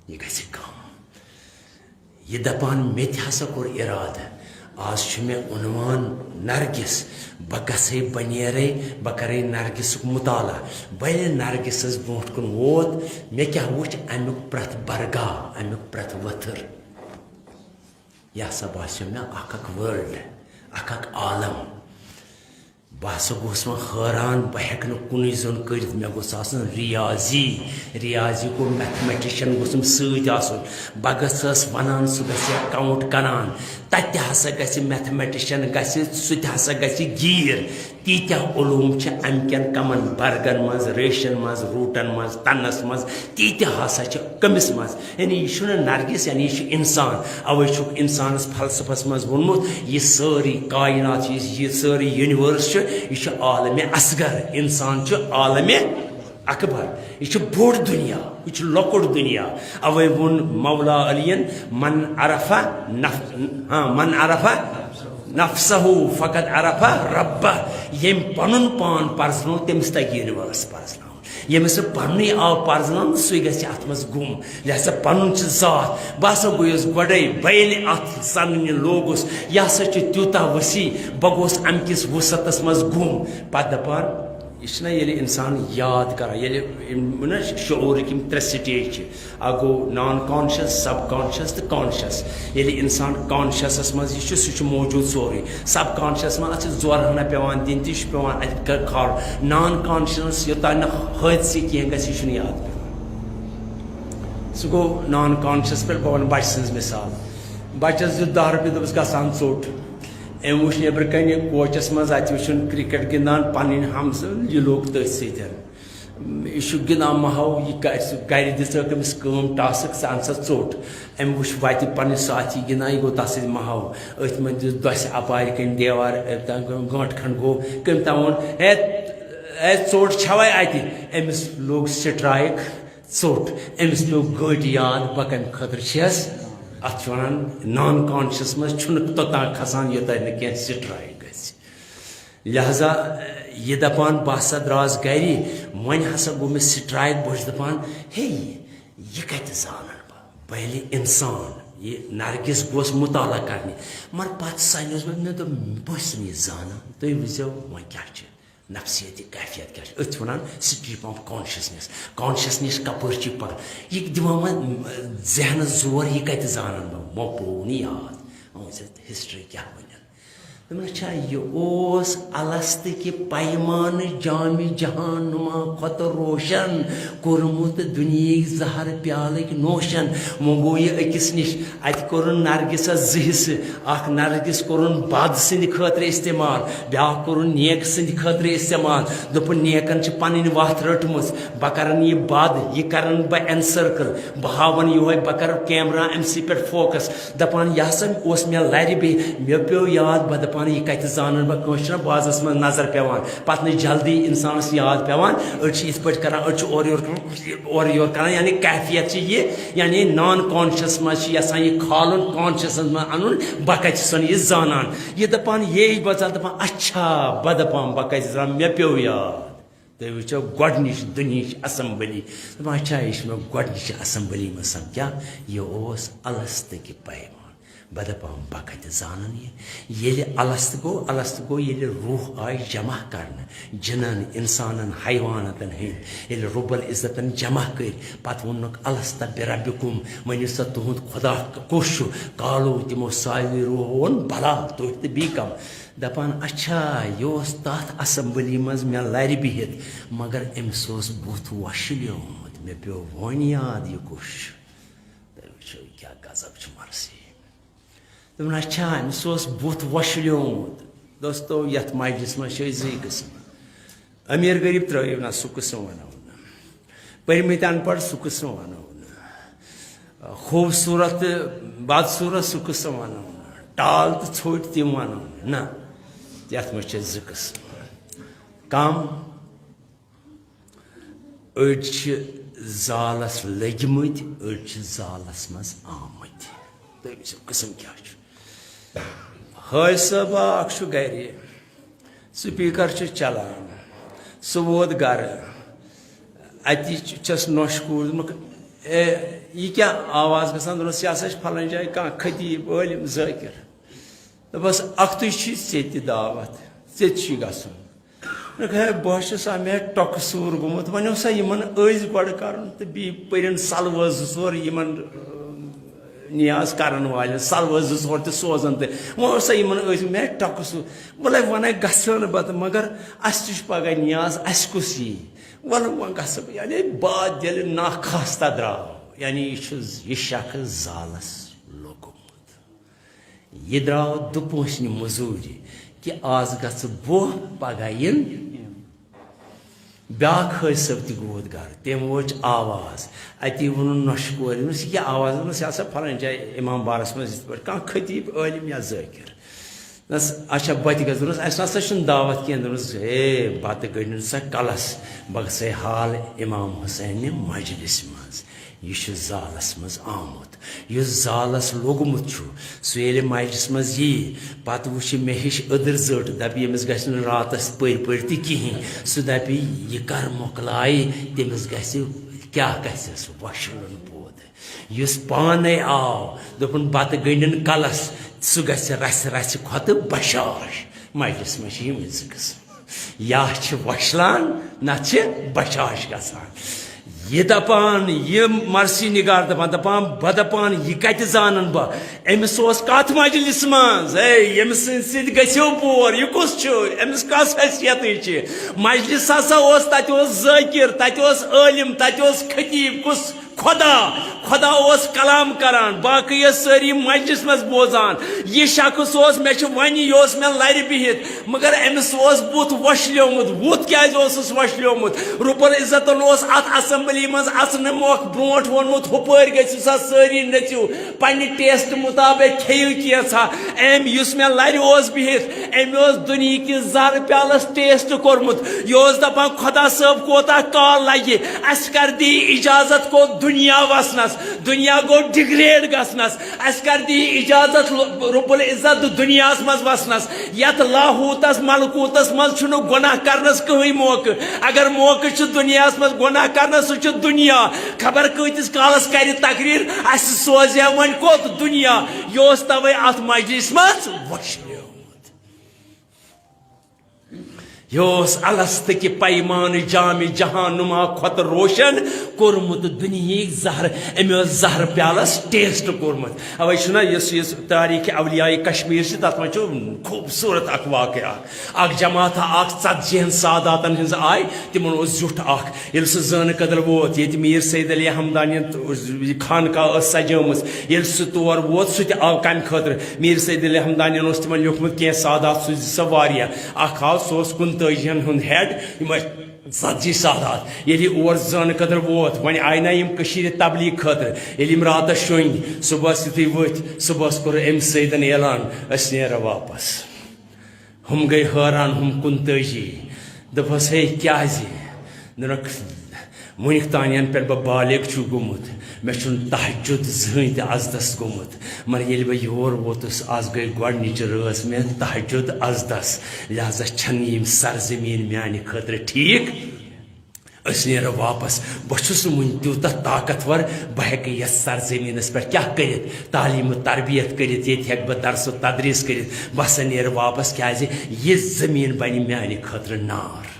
یہِ گژھِ کم۔ یہِ دپان، مےٚ تہِ ہسا کوٚر ارادٕ، آز چھُ مےٚ عنوان نرگس، بہٕ گژھے، بہٕ نیرے، بہٕ کرے نرگسُک مطالعہ۔ بہٕ ییٚلہِ نرگسس برونٛٹھ کُن ووت، مےٚ کیٛاہ وُچھ؟ امیُک پرٛٮ۪تھ برگاہ، امیُک پرٛٮ۪تھ ؤتھٕر۔ یہِ ہسا باسیو مےٚ اکھ اکھ ورلڈ، اکھ اکھ عالم۔ بہٕ ہسا گوس وۄنۍ حٲران، بہٕ ہٮ۪کہٕ نہٕ کُنُے زوٚن کٔرِتھ، مےٚ گوٚژھ آسُن ریاضی۔ ریاضی گوٚو میتھمیٹیشن گوٚژھُم سۭتۍ آسُن۔ بہٕ گژھس ونان، سُہ گژھِ کاونٹ کران، تتہِ تہِ ہسا گژھِ میتھمیٹیشن گژھِ، سُہ تہِ ہسا گژھِ گیٖر۔ تیٖتیٛاہ علوم چھِ امہِ کٮ۪ن کمن برگن منٛز، ریشن منٛز، روٗٹن منٛز، تنس منٛز، تیٖتیٛاہ ہسا چھِ کٔمِس منٛز؟ یعنی یہِ چھُنہٕ نرگس، یعنی یہِ چھُ انسان۔ اوے چھُکھ انسانس فلسفس منٛز ووٚنمُت، یہِ سٲرٕے کائنات، یہِ، یہِ سٲرٕے یونیورس چھُ، یہِ چھُ عالمِ اصغر۔ انسان چھُ عالمِ اکبر۔ یہِ چھُ بوٚڑ دُنیا، یہِ چھُ لۄکُٹ دُنیا۔ اوے ووٚن مولا علیَن، "من عرف نف-، ہاں، من عرف نفسہ فقد عرف ربہ"۔ ییٚمۍ پنُن پان پرزنوو، تٔمِس تگہِ یونیورس پرزناوُن۔ ییٚمِس نہٕ پننُے آو پرزناونہٕ، سُے گژھِ اتھ منٛز گُم۔ لہذا پنُن چھُ ذات۔ بہٕ ہسا گوٚیُس گۄڈے، بہٕ ییٚلہِ اتھ زننہِ لوگُس، یہِ ہسا چھُ تیوٗتاہ وسیع، بہٕ گوٚوُس امہِ کِس وسعتس منٛز گُم۔ پتہٕ دپان، یہِ چھُنہ ییٚلہِ انسان یاد کران، ییٚلہِ یِم نہ شعوٗرٕکۍ یِم ترٛےٚ سٹیج چھِ، اکھ گوٚو نان کانشس، سب کانشس تہٕ کانشس۔ ییٚلہِ انسان کانشسس منٛز یہِ چھُ، سُہ چھُ موجود سورُے۔ سب کانشس منٛز اتھ چھِ زورٕ ہنا پٮ۪وان دِنۍ تہٕ یہِ چھُ پٮ۪وان اتہِ ک-، کھالُن۔ نان کانشس یوٚتام نہٕ حٲدثہٕ کینٛہہ گژھِ، یہِ چھُنہٕ یاد پٮ۪وان۔ سُہ گوٚو نان کانشس پٮ۪ٹھ، بہٕ ونہٕ بچہٕ سٕنٛز مثال۔ بچس دیُت دَہ رۄپیہِ، دوٚپُس، "گژھ اَن ژوٚٹ۔" أمۍ وٕچھ نیٚبرٕ کنہِ کوچس منٛز، اتہِ وٕچھُن کرکٹ گِنٛدان، پنٕنۍ ہمسہٕ، یہِ لوٚگ تٔتھۍ سۭتۍ۔ یہِ چھُ گِنٛدان، مہ ہاو، یہِ کَرِ، سُہ گرِ دِژٕکھ أمِس کٲم ٹاسٕک، "ژٕ اَن سا ژوٚٹ۔" أمۍ وٕچھ وَتہِ پنٕنۍ ساتھی گِنٛدان، یہِ گوٚو تَس سۭتۍ، مہ ہاو۔ أتھۍ منٛز دِژ دۄسہِ اَپارِ کَنۍ دیوار، أمۍ تام گٲنٛٹہٕ کھنٛڈ گوٚو، کٔمۍ تام ووٚن، "ہے، ہے، ژوٚٹ چھَوَے اَتہِ؟" أمِس لوٚگ سٹرایِک، ژوٚٹ۔ أمِس پیوٚو گٔٹۍ یاد، بہٕ کَمہِ خٲطرٕ چھَس اتھ چھِ ونان نان کانشس منٛز چھُنہٕ توٚتام کھسان، یوٚتام نہٕ کینٛہہ سٹرایک گژھِ۔ لہذا، یہِ دپان، بہٕ ہسا درٛاس گرِ، وۄنۍ ہسا گوٚو مےٚ سٹرایک۔ بہٕ چھُس دپان، ہے، یہِ کتہِ زانن بہٕ؟ بہٕ ییٚلہِ انسان، یہِ نرگس گوس مطالعہ کرنہِ، مگر پتہٕ سنیوس بہٕ، مےٚ دوٚپ، بہٕ چھُس نہٕ یہِ زانان۔ تُہۍ وٕچھزیو وۄنۍ کیٛاہ چھِ۔ نفسیٲتی کیفیت کیٛاہ چھِ؟ أتھۍ چھِ وَنان stream of consciousness۔ Consciousness کَپٲرۍ چھِ پَکان؟ یہِ دِوان وۄنۍ، م، ذہنَس زور، یہِ کَتہِ زانَن بہٕ؟ مےٚ پوٚو نہٕ یاد۔ وۄنۍ وٕچھ حظ history کیٛاہ وَنن۔ دوٚپمَس، اچھا، یہِ اوس الستہٕ کہِ پیمانہٕ جامِ جہان نُما کھۄتہٕ روشن کوٚرمُت دُنیہٕکۍ زہر پیالٕکۍ نوشن۔ وۄنۍ گوٚو یہِ أکِس نِش۔ اَتہِ کوٚرُن نرگسس زٕ حصہٕ، اکھ نرگس کوٚرُن بد سٕنٛدِ خٲطرٕ استعمال، بیٛاکھ کوٚرُن نیک سٕنٛدِ خٲطرٕ استعمال۔ دوٚپُن، نیکن چھِ پنٕنۍ وتھ رٔٹمٕژ، بہٕ کرن یہِ بد، یہِ کرن بہٕ encircle، بہٕ ہاوَن یِہوے، بہٕ کرٕ camera أمۍ سٕے پٮ۪ٹھ focus۔ دپان، یہِ ہسا اوس مےٚ لرِ بیٚیہِ، مےٚ پیوٚو یاد، بہٕ دپان، یہِ کتہِ زانن بہٕ؟ کٲنٛسہِ چھُنہ بازس منٛز نظر پٮ۪وان، پتہٕ نہٕ جلدی انسانس یاد پٮ۪وان۔ أڑۍ چھِ یِتھ پٲٹھۍ کران، أڑۍ چھِ اورٕ یورٕ کران، اورٕ یورٕ کران، یعنی کیفیت چھِ یہِ، یعنی نان کانشس منٛز چھِ یژھان یہِ کھالُن، کانشس منٛز انُن، بہٕ کتہِ چھُسن یہِ زانان؟ یہِ دپان، یے بہٕ ژٕ دپان، اچھا، بہٕ دپان، بہٕ کتہِ زانہٕ؟ مےٚ پیوٚو یاد۔ تُہۍ وٕچھو گۄڈٕنِچ دُنہِچ اسمبلی۔ دپان، اچھا، یہِ چھِ مےٚ گۄڈٕنِچ اسمبلی منٛز سپدان۔ کیٛاہ؟ یہِ اوس الستہٕ کہِ پیمان۔ بہٕ دپان، بہٕ کتہِ زانن یہِ؟ ییٚلہِ الستہٕ گوٚو، الستہٕ گوٚو، ییٚلہِ روح آیہِ جمع کرنہٕ، جِنن، انسانن، حیواناتن ہٕنٛدۍ، ییٚلہِ رب العزتن جمع کٔرۍ، پتہٕ ووٚنُکھ، الست بربکم، ؤنِو سا، تُہُنٛد خدا کُس چھُ؟ قالو، تِمو ساروٕے روحو ووٚن، بلا، تُہۍ تہٕ بیٚیہِ کم۔ دپان، اچھا، یہِ اوس تتھ اسمبلی منٛز مےٚ لرِ بِہِتھ، مگر أمِس اوس بُتھ وۄشلیومُت، مےٚ پیوٚو وۄنۍ یاد، یہِ کُس چھُ۔ تُہۍ وٕچھِو، یہِ کیٛاہ غضب چھُ مرثی۔ دوٚپُن، اچھا، أمِس اوس بُتھ وۄشلیومُت۔ دوستو، یتھ مجلس منٛز چھِ أسۍ زٕے قٕسم۔ امیر غریب ترٲیِو نہ، سُہ قٕسم ونو نہٕ۔ پٔرمٕتۍ ان پڑھ، سُہ قٕسم ونو نہٕ۔ خوٗبصوٗرت تہٕ بدصوٗرت، سُہ قٕسم ونو نہٕ۔ ٹال تہٕ ژھوٚٹۍ، تِم ونو نہٕ۔ نہ، یتھ منٛز چھِ زٕ قٕسم۔ کم، أڑۍ چھِ زالس لٔگۍ مٕتۍ، أڑۍ چھِ زالس منٛز آمٕتۍ۔ دوٚیِم سُنٛد قٕسم کیٛاہ چھُ؟ حٲج صٲبا اکھ چھُ گرِ، سپیکر چھُ چلان، سُہ ووت گرٕ، اتی چھُ، چھَس نۄشہِ کوٗر، دوٚپمَکھ، "اے، یہِ کیٛاہ آواز گژھان؟" دوٚپنَس، "یہِ ہسا چھِ فلٲنۍ جایہِ کانٛہہ خطیب، عٲلِم، ذٲکِر۔" دوٚپُس، "اَکھتُے چھُے ژےٚ تہِ دعوت، ژےٚ تہِ چھُے گژھُن۔" دوٚپُکھ، "ہے، بہٕ ہا چھُس، آ، مےٚ ٹۄکہٕ سوٗر گوٚمُت، وۄنۍ اوسا یِمن أزۍ گۄڈٕ کرُن تہٕ بیٚیہِ پٔرِن سلوٲژ زٕ ژور یِمن، اۭں، نیاز کرن والٮ۪ن، سلوٲژ زٕ ژور تہِ سوزن تہٕ وۄنۍ اوسا یِمن أزۍ مےٚ ٹۄکہٕ سوٗر۔" وَلے وَنے گژھو نہٕ بہٕ تہٕ، مگر اَسہِ تہِ چھُ پگاہ نیاز، اَسہِ کُس یی؟ وَلہٕ وۄنۍ گژھٕ بہٕ، یعنی باد ییٚلہِ ناخواستہ درٛاو، یعنی یہِ چھُ، یہِ شخص زالس لوٚگمُت۔ یہِ درٛاو دُپوسنہِ مٔزوٗرِ کہِ آز گژھٕ بہٕ، پگاہ یِن۔ بیٛاکھ حٲج صٲب تہِ گوٚو گرٕ، تٔمۍ وٲج آواز، اَتی ووٚنُن نۄشہِ کورِ، دوٚپنَس، "یہِ کیٛاہ آواز؟" دوٚپنَس، "یہِ ہسا فلٲنۍ جایہِ امام بارس منٛز یِتھ پٲٹھۍ کانٛہہ خطیب، عٲلِم یا ذٲکِر۔" دوٚپنَس، "اچھا، بہٕ تہِ گژھٕ۔" دوٚپنَس، "اَسہِ نہ سا چھُنہٕ دعوت کینٛہہ۔" دوٚپنَس، "ہے، بَتہٕ گٔنڈِن سا کَلَس، بہٕ گژھَے حال امام حسینہِ مجلسہِ منٛز۔ یہِ چھُ زالَس منٛز آمُت۔ یُس زالَس لوٚگمُت چھُ، سُہ ییٚلہِ مجلسہِ منٛز یِیہِ، پَتہٕ وٕچھِ مےٚ ہِش أدٕر زٔٹ، دَپہِ، ییٚمِس گژھِ نہٕ راتَس پٔرۍ پٔرۍ تہِ کِہیٖنۍ۔ سُہ دَپہِ، یہِ کَر مۄکلایہِ، تٔمِس گژھِ، کیٛاہ گژھٮ۪س، وۄشلُن پوٚد۔" یُس پانے آو، دوٚپُن، "بتہٕ گٔنڈِن کلس، سُہ گژھِ رژھِ رژھِ کھۄتہٕ بشاش۔" مجلس منٛز چھِ یِمے زٕ قٕسم۔ یا چھِ وۄشلان، نتہٕ چھِ بشاش گژھان۔ یہِ دپان، یہِ مرثی نگار دپان، دپان، بہٕ دپان، یہِ کتہِ زانن بہٕ؟ أمِس اوس کتھ مجلس منٛز؟ ہے، ییٚمہِ سٕنٛدِ سۭتۍ گژھیو بور، یہِ کُس چھُ؟ أمِس کۄس حیثیتٕے چھِ؟ مجلس ہسا اوس، تتہِ اوس ذٲکر، تتہِ اوس عٲلم، تتہِ اوس خطیب، کُس؟ خدا۔ خدا اوس کلام کران، باقٕے ٲسۍ سٲری مجلس منٛز بوزان۔ یہِ شخص اوس، مےٚ چھُ وۄنۍ، یہِ اوس مےٚ لرِ بِہِتھ، مگر أمِس اوس بُتھ وۄشلیومُت۔ بُتھ کیازِ اوسُس وۄشلیومُت؟ رُب العزتن اوس اتھ اسمبلی منٛز اژنہٕ مۄکھ برونٛٹھ ووٚنمُت، ہُپٲرۍ گٔژھِو سا سٲری، نٔژِو، پننہِ ٹیسٹ مطابق کھیٚیِو کینٛژھا۔ أمۍ یُس مےٚ لرِ اوس بِہِتھ، أمۍ اوس دُنہِکِس زر پیالس ٹیسٹ کوٚرمُت۔ یہِ اوس دپان، خدا صٲب کوتاہ کال لگہِ، اسہِ کر دی اجازت، کوٚت دُنیا وسنس، دُنیا گوٚو ڈگریڈ گژھنس۔ اسہِ کر دی اجازت رب العزت دُنیاہس منٛز وسنس، یتھ لاہوتس ملکوتس منٛز چھُنہٕ گۄناہ کرنس کٕہٕنۍ موقعہٕ۔ اگر موقعہٕ چھُ دُنیاہس منٛز گۄناہ کرنس، سُہ چھُ دُنیا۔ خبر کۭتِس کالس کرِ تقریر، اسہِ سوزِ ہا وۄنۍ کوٚت دُنیا۔ یہِ اوس توے اتھ مجلس منٛز وۄشلیومُت۔ یہِ اوس الست کہِ پیمانہٕ جامِ جہان نما کھۄتہٕ روشن کوٚرمُت دُنیہٕکۍ زہر۔ أمۍ اوس زہر پیالس ٹیسٹ کوٚرمُت۔ اوے چھُنہ یُس، یُس تاریخ اولیاء کشمیر چھِ، تتھ منٛز چھُ خوٗبصوٗرت اکھ واقعہ۔ اکھ جماعتھا اکھ ژتجی ہن ساداتن ہٕنٛز آے، تِمن اوس زیُٹھ اکھ۔ ییٚلہِ سُہ زٲنہٕ کدل ووت، ییٚتہِ میٖر سید علی حمدانیَن خانقاہ ٲس سجٲومٕژ، ییٚلہِ سُہ تور ووت، سُہ تہِ آو کمہِ خٲطرٕ؟ میٖر سید علی حمدانیَن اوس تِمن لیوٗکھمُت کینٛہہ سادات سوٗزِ سا واریاہ۔ اکھ آو، سُہ اوس کُنتٲجی ہن ہُنٛد ہیڈ، یِم ٲسۍ ژتجی سادات۔ ییٚلہِ یہِ اور زٲنہٕ خٲطرٕ ووت، وۄنۍ آیہِ نا یِم کٔشیٖرِ تبلیغ خٲطرٕ۔ ییٚلہِ یِم راتس شۄنگۍ، صُبحس یُتھُے ؤتھۍ، صُبحس کوٚر أمۍ سیدن اعلان، "أسۍ نیرو واپس۔" ہُم گٔے حٲران، ہُم کُنتٲجی۔ دوٚپہَس، "ہے، کیٛازِ؟" دوٚپنَکھ، "وٕنیُک تام یَنہٕ پٮ۪ٹھ بہٕ بالغ چھُس گوٚمُت، مےٚ چھُنہٕ تہجد زٕہٕنۍ تہِ عزدَس گوٚمُت۔ مگر ییٚلہِ بہٕ یور ووتُس، آز گٔے گۄڈٕنِچ رٲژ مےٚ تہجد عزدَس، لہذا چھَنہٕ یِم سرزمیٖن میٛانہِ خٲطرٕ ٹھیٖک۔ أسۍ نیرو واپس۔ بہٕ چھُس نہٕ وُنہِ تیوٗتاہ طاقتور، بہٕ ہٮ۪کہٕ یَتھ سرزمیٖنَس پٮ۪ٹھ کیٛاہ کٔرِتھ، تعلیٖم و تربیت کٔرِتھ، ییٚتہِ ہٮ۪کہٕ بہٕ درس و تدریٖس کٔرِتھ۔ بہٕ ہسا نیرٕ واپس، کیٛازِ یہِ زٔمیٖن بنہِ میٛانہِ خٲطرٕ نار۔"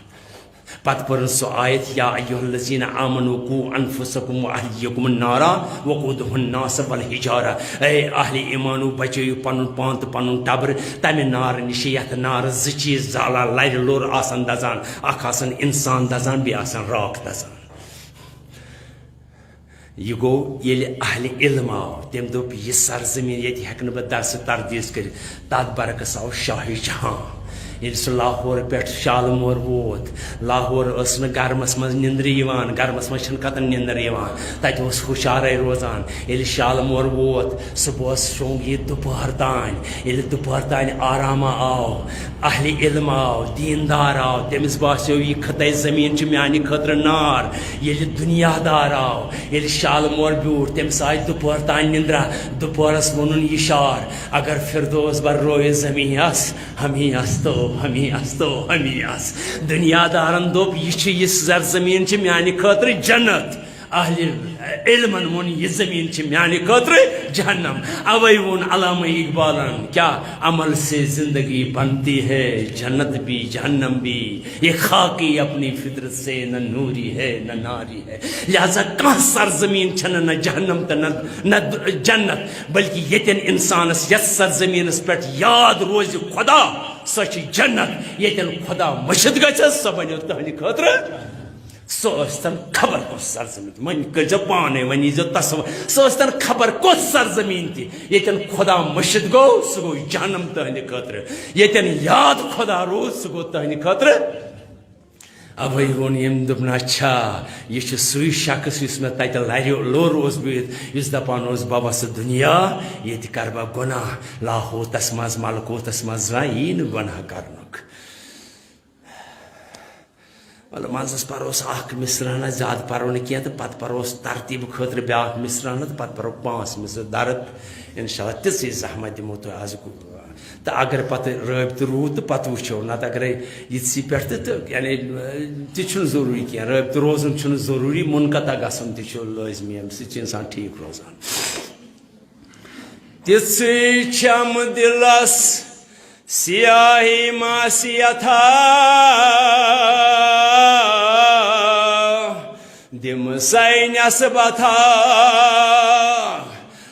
پتہٕ پٔرٕن سۄ آیت، "یا ایھا الذین آمنوا قوا انفسکم و اہلیکم نارا وقودہ الناس والحجارہ"۔ اے اہلِ ایمانو، بچٲیِو پنُن پان تہٕ پنُن ٹبر تمہِ نارٕ نِش، یتھ نارٕ زٕ چیٖز زالان، لرِ لوٚر آسان دزان، اکھ آسان انسان دزان، بیٚیہِ آسان راکھ دزان۔ یہِ گوٚو، ییٚلہِ اہلِ علم آو، تٔمۍ دوٚپ، "یہِ سرزمیٖن، ییٚتہِ ہٮ۪کہٕ نہٕ بہٕ درسہٕ تدریٖس کٔرِتھ"، تتھ برعکس آو شاہ جہاں۔ ییٚلہِ سُہ لاہور پٮ۪ٹھ شالمور ووت، لاہور ٲس نہٕ گرمس منٛز نِندرِ یِوان، گرمس منٛز چھنہٕ کتن نِندر یِوان، تتہِ اوس ہُشارے روزان۔ ییٚلہِ شالمور ووت، صُبحس شۄنٛگ یہِ دُپہر تانۍ۔ ییٚلہِ دُپہر تانۍ آرامہ آو، اہلِ علم آو، دیٖندار آو، تٔمِس باسیو، یہِ خطے زٔمیٖن چھُ میانہِ خٲطرٕ نار۔ ییٚلہِ دُنیا دار آو، ییٚلہِ شالمور بیوٗٹھ، تٔمِس آے دُپہر تانۍ نِندرا۔ دُپہرس ووٚنُن یہِ شعر، "اگر فردوس بر روئے زمین است، ہمیں است و ہمیں است و ہمیں است۔" دُنیا دارن دوٚپ، "یہِ چھُ، یہِ سرزمیٖن چھِ میانہِ خٲطرٕ جنت۔" اہلِ علمن ووٚن، "یہِ زٔمیٖن چھِ میانہِ خٲطرٕ جہنم۔" اوے ووٚن علامہ اقبالن، کیا، "عمل سے زندگی بنتی ہے، جنت بھی جہنم بھی، یہ خاکی اپنی فطرت سے نہ نوری ہے نہ ناری ہے۔" لہذا کانٛہہ سرزمیٖن چھنہٕ نہ جہنم تہٕ نہ، نہ جنت، بلکہ ییٚتٮ۪ن انسانس یتھ سرزمیٖنس پٮ۪ٹھ یاد روزِ خدا، سۄ چھِ جنت۔ ییٚتٮ۪ن خدا مٔشِتھ گژھٮ۪س، سۄ بنیو تُہنٛدِ خٲطرٕ۔ سۄ ٲسۍتن خبر کۄس سرزمین، وۄنۍ کٔرۍزیو پانے، وۄنۍ ییٖزیو تصور، سۄ ٲسۍتن خبر کۄس سرزمین تہِ، ییٚتٮ۪ن خدا مٔشِتھ گوٚو، سُہ گوٚو جہنم تُہنٛدِ خٲطرٕ۔ ییٚتٮ۪ن یاد خدا روٗد، سُہ گوٚو تُہنٛدِ خٲطرٕ۔ اوے ووٚن ییٚمۍ، دوٚپُن، "اچھا، یہِ چھُ سُے شخص یُس مےٚ تَتہِ لَرِ لوٚر اوس بِہِتھ، یُس دَپان اوس، 'بَبَس دُنیا، ییٚتہِ کَرٕ بہٕ گۄناہ، لاہوتَس منٛز، ملکوتَس منٛز زانٛہہ یی نہٕ گۄناہ کَرنُک.'" وَلہٕ منٛزَس پَروس اَکھ مِصرانہ، زیادٕ پَرو نہٕ کینٛہہ، تہٕ پَتہٕ پَروس ترتیٖب خٲطرٕ بیٛاکھ مِصرانہ، تہٕ پَتہٕ پَرو پانٛژھ مِصرٕ درد۔ اِنشاءاللہ تِژٕے زحمت دِمو تۄہہِ آز۔ تہٕ اگر پتہٕ رٲبطہٕ روٗد تہٕ پتہٕ وٕچھو، نتہٕ اگرے یِتھسٕے پٮ۪ٹھ تہٕ، تہٕ یعنی، اَ، تہِ چھُنہٕ ضروٗری کینٛہہ، رٲبطہٕ روزُن چھُنہٕ ضروٗری، منقطع گژھُن تہِ چھُ لٲزمی، اَمہِ سۭتۍ چھُ اِنسان ٹھیٖک روزان۔ تِژھٕے چھَم دِلس سیاہی معصیتھا، دِم سَے نٮ۪صبتھا۔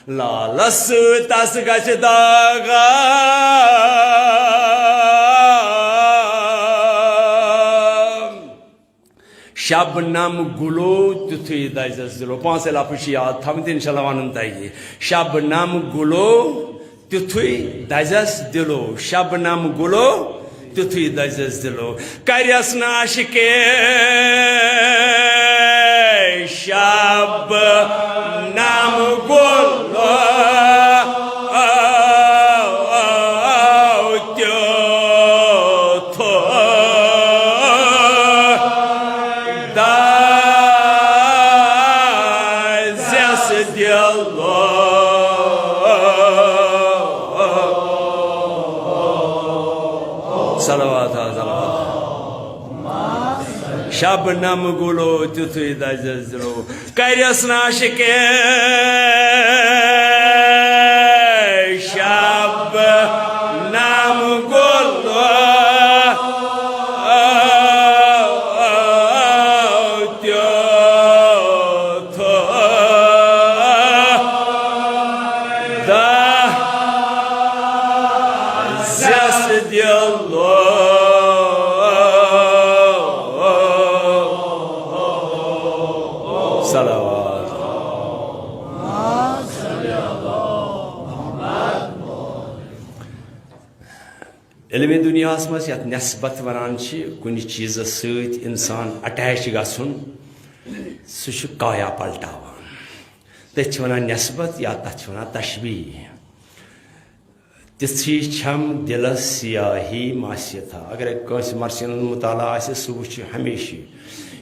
لالس سۭتۍ تس گژھِ داغا۔ شبنم گُلو تیُتھُے دزٮ۪س دِلو۔ پانٛژے لفظ چھِ یاد تھاوٕنۍ تہٕ انشاءاللہ ونن تۄہہِ۔ شبنم گُلو تیُتھُے دزٮ۪س دِلو۔ شبنم گُلو تیُتھُے دزٮ۪س دِلو۔ کرٮ۪س نہٕ عاشقے شب نام گُل تیُتھ۔ شبنم گُلو تیُتھُے دَزٮ۪س دِلو، کَرٮ۪س نہ عاشقے شبنم گُلو تیُتھ دَزٮ۪س دِلو۔ صلوات۔ علمِ دُنیاہَس منٛز یَتھ نسبت وَنان چھِ، کُنہِ چیٖزَس سۭتۍ اِنسان اٹیچ گژھُن، سُہ چھُ کایا پلٹاوان۔ تٔتھۍ چھِ وَنان نسبت یا تَتھ چھِ وَنان تشبیہ۔ تِژھٕے چھَم دِلَس سیاہی معصیتھا۔ اگرے کٲنٛسہِ مرثی ہُنٛد مطالعہ آسہِ، سُہ وٕچھِ ہمیشہِ۔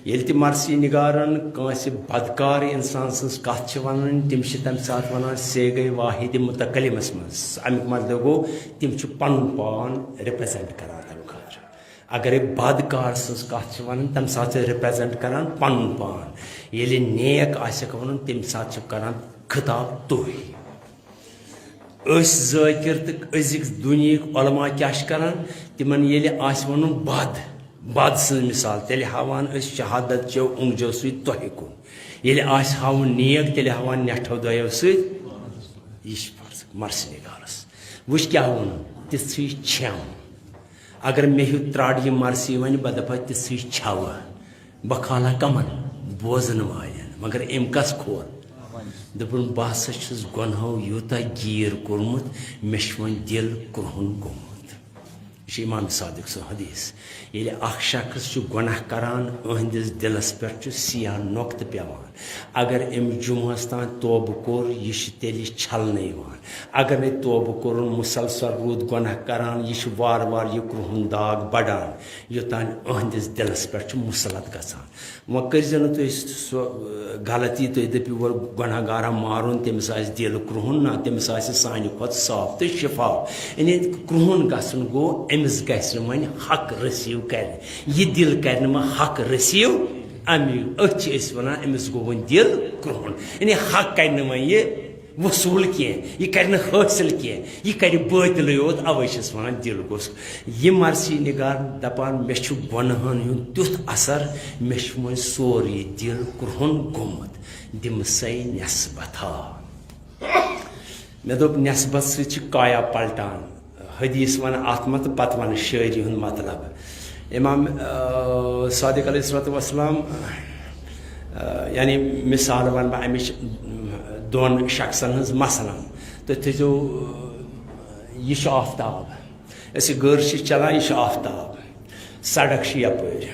ییٚلہِ تہِ مرثی نگارن کٲنٛسہِ بدکار انسان سٕنٛز کتھ چھِ ونان، تِم چھِ تمہِ ساتہٕ ونان صیغہ واحد متکلمس منٛز۔ امیُک مطلب گوٚو، تِم چھِ پنُن پان ریپریزنٹ کران تمہِ خٲطرٕ۔ اگرے بدکار سٕنٛز کتھ چھِ ونان، تمہِ ساتہٕ چھِ ریپریزنٹ کران پنُن پان۔ ییٚلہِ نیک آسٮ۪کھ ونُن، تمہِ ساتہٕ چھِ کران خطاب تُہۍ۔ أسۍ ذٲکِر تہٕ أزِکۍ دُنیہٕکۍ علماء کیٛاہ چھِ کران؟ تِمن ییٚلہِ آسہِ وَنُن بد، بد سٕنٛز مثال، تیٚلہِ ہاوان أسۍ شہادت چیو اونٛگجو سۭتۍ تۄہہِ کُن۔ ییٚلہِ آسہِ ہاوُن نیک، تیٚلہِ ہاوان نٮ۪ٹھو دۄیو سۭتۍ۔ یہِ چھِ فرض مرثی نگارس۔ وٕچھ کیٛاہ ووٚنُن، تِژھٕے چھَم۔ اگر مےٚ ہیوٗ ترٛاڑ یہِ مرثی وَنہِ، بہٕ دَپہٕ تِژھٕے چھَوٕ۔ بہٕ کھالہٕ ہا کَمَن؟ بوزَن والٮ۪ن۔ مگر أمۍ کَس کھول؟ دوٚپُن، بہٕ ہسا چھُس گۄنہو یوٗتاہ گیٖر کوٚرمُت، مےٚ چھُ وۄنۍ دِل کرٛہُن گوٚمُت۔ یہِ چھُ امام صادق سُنٛد حدیث۔ ییٚلہِ اکھ شخص چھُ گۄناہ کران، أہنٛدِس دِلس پٮ۪ٹھ چھُ سیاہ نۄقطہٕ پٮ۪وان۔ اگر أمۍ جمعہس تام توبہٕ کوٚر، یہِ چھُ تیٚلہِ چھلنہٕ یِوان۔ اگر نہٕ توبہٕ کوٚرُن، مسلسل روٗد گۄناہ کران، یہِ چھُ وارٕ وارٕ یہِ کرٛہُن داغ بڑان، یوٚتام أہنٛدِس دِلس پٮ۪ٹھ چھُ مسلط گژھان۔ وۄنۍ کٔرۍ زیو نہٕ تُہۍ سُہ، اہ، غلطی، تُہۍ دٔپِو، وۄنۍ گۄناہ گارا مارُن، تٔمِس آسہِ دِل کرٛہُن، نہ، تٔمِس آسہِ سانہِ کھۄتہٕ صاف تہٕ شفاف۔ یعنی کرٛہُن گژھُن گوٚو، أمِس گژھِ نہٕ وۄنۍ حق رٔسیٖو کرِ۔ یہِ دِل کرِ نہٕ وۄنۍ حق رٔسیٖو۔ اَمی، أتھۍ چھِ أسۍ وَنان، أمِس گوٚو وۄنۍ دِل کرٛہُن۔ یعنی حق کرِ نہٕ وۄنۍ یہِ وصوٗل کینٛہہ، یہِ کرِ نہٕ حٲصِل کینٛہہ، یہِ کرِ بٲطلٕے یوت۔ اَوَے چھِس وَنان دِل گوٚژھ۔ یہِ مرثی نگار دَپان، مےٚ چھُ گۄنہَن ہُنٛد تیُتھ اثر، مےٚ چھُ وۄنۍ سورُے دِل کرٛہُن گوٚمُت، دِمہٕ سَے نٮ۪صبتھا۔ مےٚ دوٚپ، نٮ۪صبت سۭتۍ چھِ کایا پلٹان۔ حدیث وَنہٕ اَتھ منٛز تہٕ پَتہٕ وَنہٕ شٲعری ہُنٛد مطلب۔ امام، آ، صادق علیہ الصلوۃ والسلام، آ، یعنی مثال وَنہٕ بہٕ اَمِچ، دۄن شخصن ہٕنٛز۔ مثلاً، تُہۍ تھٲیزیو، یہِ چھُ آفتاب، أسۍ یہِ گٔر چھِ چلان، یہِ چھُ آفتاب، سڑک چھِ یَپٲرۍ۔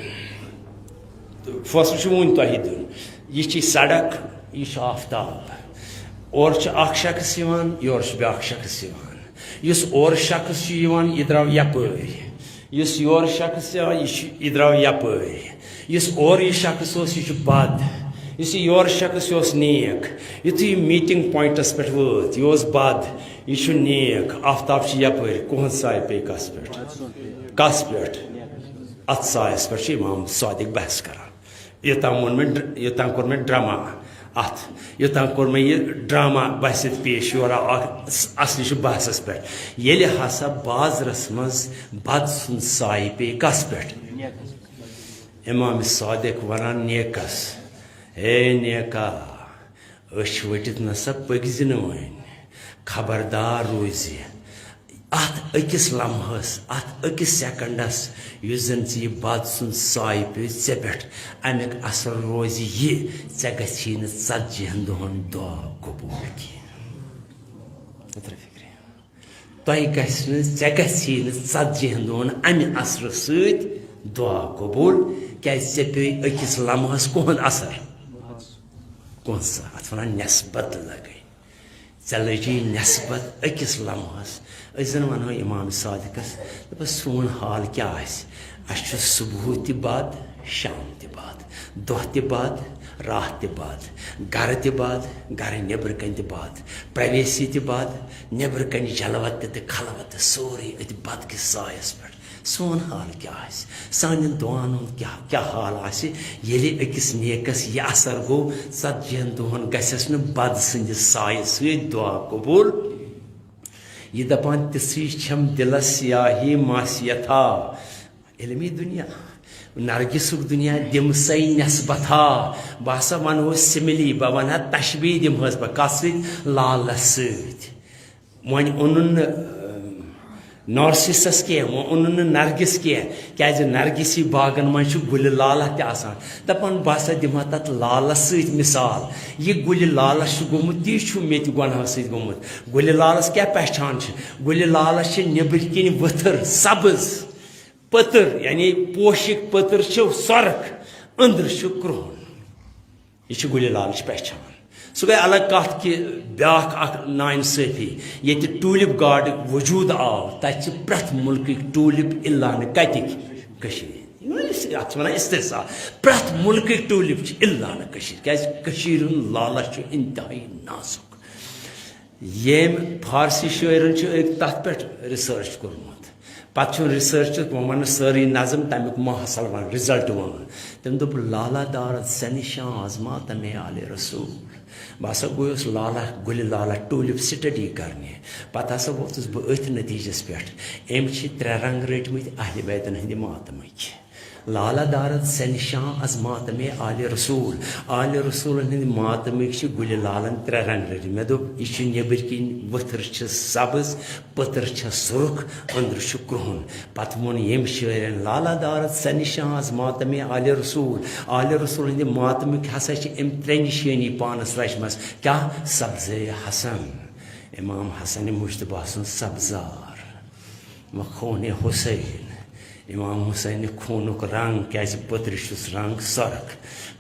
تہٕ فٲصلہٕ چھُ وُنہِ تۄہہِ دیُن۔ یہِ چھِ سڑک، یہِ چھُ آفتاب۔ اورٕ چھُ اکھ شخص یِوان، یورٕ چھُ بیٛاکھ شخص یِوان۔ یُس اورٕ شخص چھُ یِوان، یہِ درٛاو یَپٲرۍ۔ یُس یورٕ شخص چھُ یِوان، یہِ چھُ، یہِ درٛاو یَپٲرۍ۔ یُس اورٕ یہِ شخص اوس، یہِ چھُ بد۔ یُس یہِ یورٕ شخص، یہِ اوس نیک۔ یُتھُے یہِ میٖٹِنٛگ پوینٹَس پٮ۪ٹھ وٲژ، یہِ اوس بد، یہِ چھُ نیک۔ آفتاب چھُ یَپٲرۍ، کُہُنٛد سایہِ پیٚیہِ کَس پٮ۪ٹھ؟ کَس پٮ۪ٹھ؟ اَتھ سایَس پٮ۪ٹھ چھُ امام صادق بحث کران۔ یوٚتام ووٚن مےٚ ڈر-، یوٚتام کوٚر مےٚ ڈرامہ اَتھ، یوٚتام کوٚر مےٚ یہِ ڈرامہ بحث ییٚتہِ پیش، یورٕ آو اَکھ اَصلی چھُ بحثَس پٮ۪ٹھ۔ ییٚلہِ ہسا بازرَس منٛز بد سُنٛد سایہِ پیٚیہِ کَس پٮ۪ٹھ؟ امام صادق وَنان نیکَس، ہے نیکا، أچھ ؤٹِتھ نسا پٔکۍ زِ نہٕ وۄنۍ۔ خبردار روٗزِ۔ اَتھ أکِس لمحس، اَتھ أکِس سیکنڈس، یُس زن ژےٚ یہِ بد سُنٛد سایہِ پیوٚو ژےٚ پٮ۪ٹھ، اَمیُک اثر روزِ یہِ، ژےٚ گژھی نہٕ ژتجی ہن دۄہن دعا قبوٗل کینٛہہ۔ تۄہہِ گژھِ نہٕ، ژےٚ گژھی نہٕ ژتجی ہن دۄہن امہِ اثرٕ سۭتۍ دعا قبوٗل، کیازِ ژےٚ پیوٚوُے أکِس لمحس کُہُنٛد اثر؟ کُہُنٛد سا؟ اتھ ونان نسبت لگٲوِتھ۔ ژےٚ لٔجی نسبت أکِس لمحس۔ أسۍ زن ونو امام صادقس، دپس، سون حال کیٛاہ آسہِ؟ اسہِ چھُ صبحُ تہِ بد، شام تہِ بد، دۄہ تہِ بد، راتھ تہِ بد، گرٕ تہِ بد، گرٕ نیبرٕ کنہِ تہِ بد، پریویسی تہِ بد، نیبرٕ کنہِ جلوت تہِ تہٕ خلوت تہِ، سورُے أتھۍ بد کِس سایس پٮ۪ٹھ۔ سون حال کیٛاہ آسہِ؟ سانٮ۪ن دُعاہَن ہُنٛد کیٛاہ، کیٛاہ حال آسہِ، ییٚلہِ أکِس نیکَس یہِ اثر گوٚو، ژتجی ہَن دۄہَن گژھٮ۪س نہٕ بَد سٕنٛدِس سایہِ سۭتۍ دُعا قبوٗل؟ یہِ دَپان، تِژھٕے چھَم دِلَس سیاہی ماسیَتھا۔ علمی دُنیا، نرگسُک دُنیا، دِمسَے نٮ۪سبَتھا۔ بہٕ ہسا وَنہٕ ہو simile، بہٕ وَنہٕ ہا تشبیٖہ، دِمہٕ ہس بہٕ کَتھ سۭتۍ؟ لالَس سۭتۍ۔ وۄنۍ اوٚنُن نہٕ، اَم، نارسِسَس کینٛہہ، وۄنۍ اوٚنُن نہٕ نرگس کینٛہہ، کیٛازِ نرگسی باغن منٛز چھُ گُلہِ لالہ تہِ آسان۔ دَپان، بہٕ ہسا دِمہٕ ہا تَتھ لالَس سۭتۍ مثال۔ یہِ گُلہِ لالَس چھُ گوٚمُت، تی چھُ مےٚ تہِ گۄناہَس سۭتۍ گوٚمُت۔ گُلہِ لالَس کیٛاہ پہچان چھِ؟ گُلہِ لالَس چھِ نیٚبٕرۍ کِنۍ ؤتھٕر، سبٕز، پٔتٕر، یعنی پوشِک پٔتٕر چھِ سۄرٕکھ، أنٛدرٕ چھُ کرٛہُن۔ یہِ چھِ گُلہِ لالٕچ پہچان۔ سُہ گٔے الگ کتھ کہِ بیٛاکھ اکھ ناانصٲفی، ییٚتہِ ٹوٗلِپ گارڈُک وجوٗد آو، تتہِ چھِ پرٛٮ۪تھ مُلکٕکۍ ٹوٗلِپ، الا نہٕ کتِکۍ؟ کٔشیٖرِ ہِنٛدۍ۔ یہِ ٲسۍ، اتھ چھِ ونان استحصا۔ پرٛٮ۪تھ مُلکٕکۍ ٹوٗلِپ چھِ، الا نہٕ کٔشیٖرِ، کیٛازِ کٔشیٖرِ ہُنٛد لالہ چھُ انتہٲیی نازُک۔ ییٚمۍ فارسی شٲعرن چھُ أکۍ تتھ پٮ۪ٹھ research کوٚرمُت۔ پتہٕ چھُ research، وۄنۍ ونہٕ سٲرٕے نظم، تمیُک محصل ونہٕ، result ونہٕ۔ تٔمۍ دوٚپ، لالا دارد سنشان آزمات میں آل رسول۔ بہٕ ہسا گوٚیُس لالا، گُلہِ لالا ٹوٗلِپ study کرنہِ۔ پتہٕ ہسا ووتُس بہٕ أتھۍ نتیٖجس پٮ۪ٹھ، أمۍ چھِ ترٛےٚ رنٛگ رٔٹۍ مٕتۍ اہلِ بیتن ہٕنٛدِ ماتمٕکۍ۔ لالا دارد سنشان از ماتمے آل رسول۔ آل رسولن ہٕنٛدۍ ماتمٕکۍ چھِ گُلہِ لالن ترٛےٚ رنٛگ رٔٹۍ۔ مےٚ دوٚپ، یہِ چھُ نیٚبٕرۍ کِنۍ ؤتھٕر چھِ سبٕز، پٔتٕر چھِ سُرخ، أنٛدرٕ چھُ کرٛہُن۔ پتہٕ ووٚن ییٚمۍ شٲعرن، لالا دارد سنشان از ماتمے آل رسول۔ آل رسول ہٕنٛدِ ماتمٕکۍ ہسا چھِ أمۍ ترٛےٚ نِشٲنی پانس رچمژ۔ کیٛاہ؟ سبزے حسن، امام حسن مجتبیٰ سُنٛد سبزار۔ و خون حسین، امام حسین خوٗنُک رنگ، کیازِ پٔترِ چھُس رنگ سۄرخ۔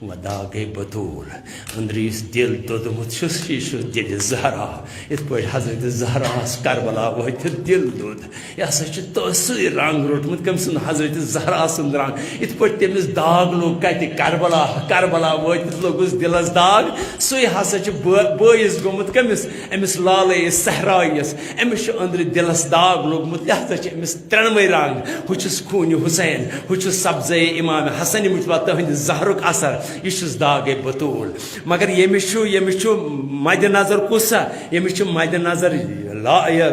و داغے بتول، أنٛدرٕ یُس دِل دوٚدمُت چھُس، یہِ چھُ دِلِ زہرا۔ یِتھ پٲٹھۍ حضرت زہراہس کربلا وٲتِتھ دِل دوٚد، یہِ ہسا چھُ تٔسٕے رنگ روٚٹمُت، کٔمۍ سُنٛد؟ حضرت زہرا سُنٛد رنگ۔ یِتھ پٲٹھۍ تٔمِس داغ لوٚگ کتہِ؟ کربلا، کربلا وٲتِتھ لوٚگُس دِلس داغ۔ سُے ہسا چھُ بٲ-، بٲیِس گوٚمُت کٔمِس؟ أمِس لالے صحرایس۔ أمِس چھُ أنٛدرٕ دِلس داغ لوٚگمُت، لہذا چھِ أمِس ترٛٮ۪نوَے رنگ۔ ہُہ چھُس خوٗنہِ حسین، ہُہ چھُس سبزے امام حسن مجتبیٰ، تہنٛدِ زہرُک اثر، یہِ چھُس داغے بتول۔ مگر ییٚمِس چھُ، ییٚمِس چھُ مدِ نظر کُس سا؟ ییٚمِس چھُ مدِ نظر لا-، یہِ،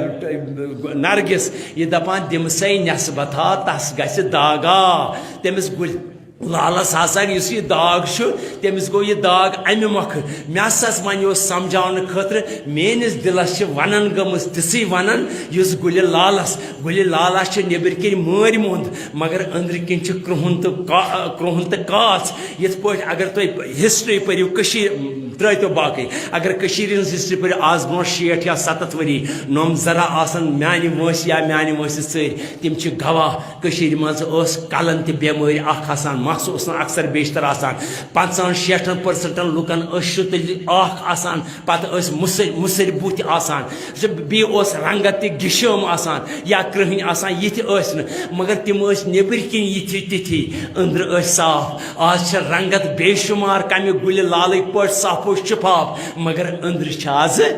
نرگس، یہِ دپان، دِمسے نٮ۪سبتھا، تس گژھِ داغا۔ تٔمِس گُلۍ لالس ہسا یُس یہِ داغ چھُ، تٔمِس گوٚو یہِ داغ امہِ مۄکھٕ۔ مےٚ ہسا وۄنۍ اوس سمجھاونہٕ خٲطرٕ، میٲنِس دِلس چھِ ونان گٔمٕژ تِژھٕے ونان، یُس گُلہِ لالس، گُلہِ لالس چھِ نیٚبٕرۍ کِنۍ مٲرۍ موٚنٛد، مگر أنٛدرٕ کِنۍ چھِ کرٛہُن تہٕ کا-، کرٛہُن تہٕ کاژ۔ یِتھ پٲٹھۍ اگر تُہۍ history پٔرِو کٔشیٖر، ترٛٲوتو باقٕے۔ اگر کٔشیٖرِ ہٕنٛز history پٔرِو، آز برونٛہہ شیٹھ یا ستتھ ؤری، نۄم زرا آسن میانہِ وٲنٛسہِ یا میانہِ وٲنٛسہِ ژٔرۍ، تِم چھِ گواہ۔ کٔشیٖرِ منٛز ٲس کلن تہِ بٮ۪مٲرۍ اکھ آسان، مس اوس نہٕ اکثر بیشتر آسان۔ پنٛژاہن شیٹھن percentن لُکن ٲس شُتٕلۍ اکھ آسان، پتہٕ ٲسۍ مُسٕرۍ، مُسٕرۍ بُتھۍ آسان۔ سُہ بیٚیہِ اوس رنٛگت تہِ گِشٲم آسان یا کرٛہٕنۍ آسان، یہِ تہِ ٲسۍ نہٕ۔ مگر تِم ٲسۍ نیٚبٕرۍ کِنۍ یِتھی تِتھی، أنٛدرٕ ٲسۍ صاف۔ آز چھِ رنٛگت بے شُمار کمہِ گُلہِ لالٕکۍ پٲٹھۍ صاف و شفاف، مگر أنٛدرٕ چھِ آزٕ،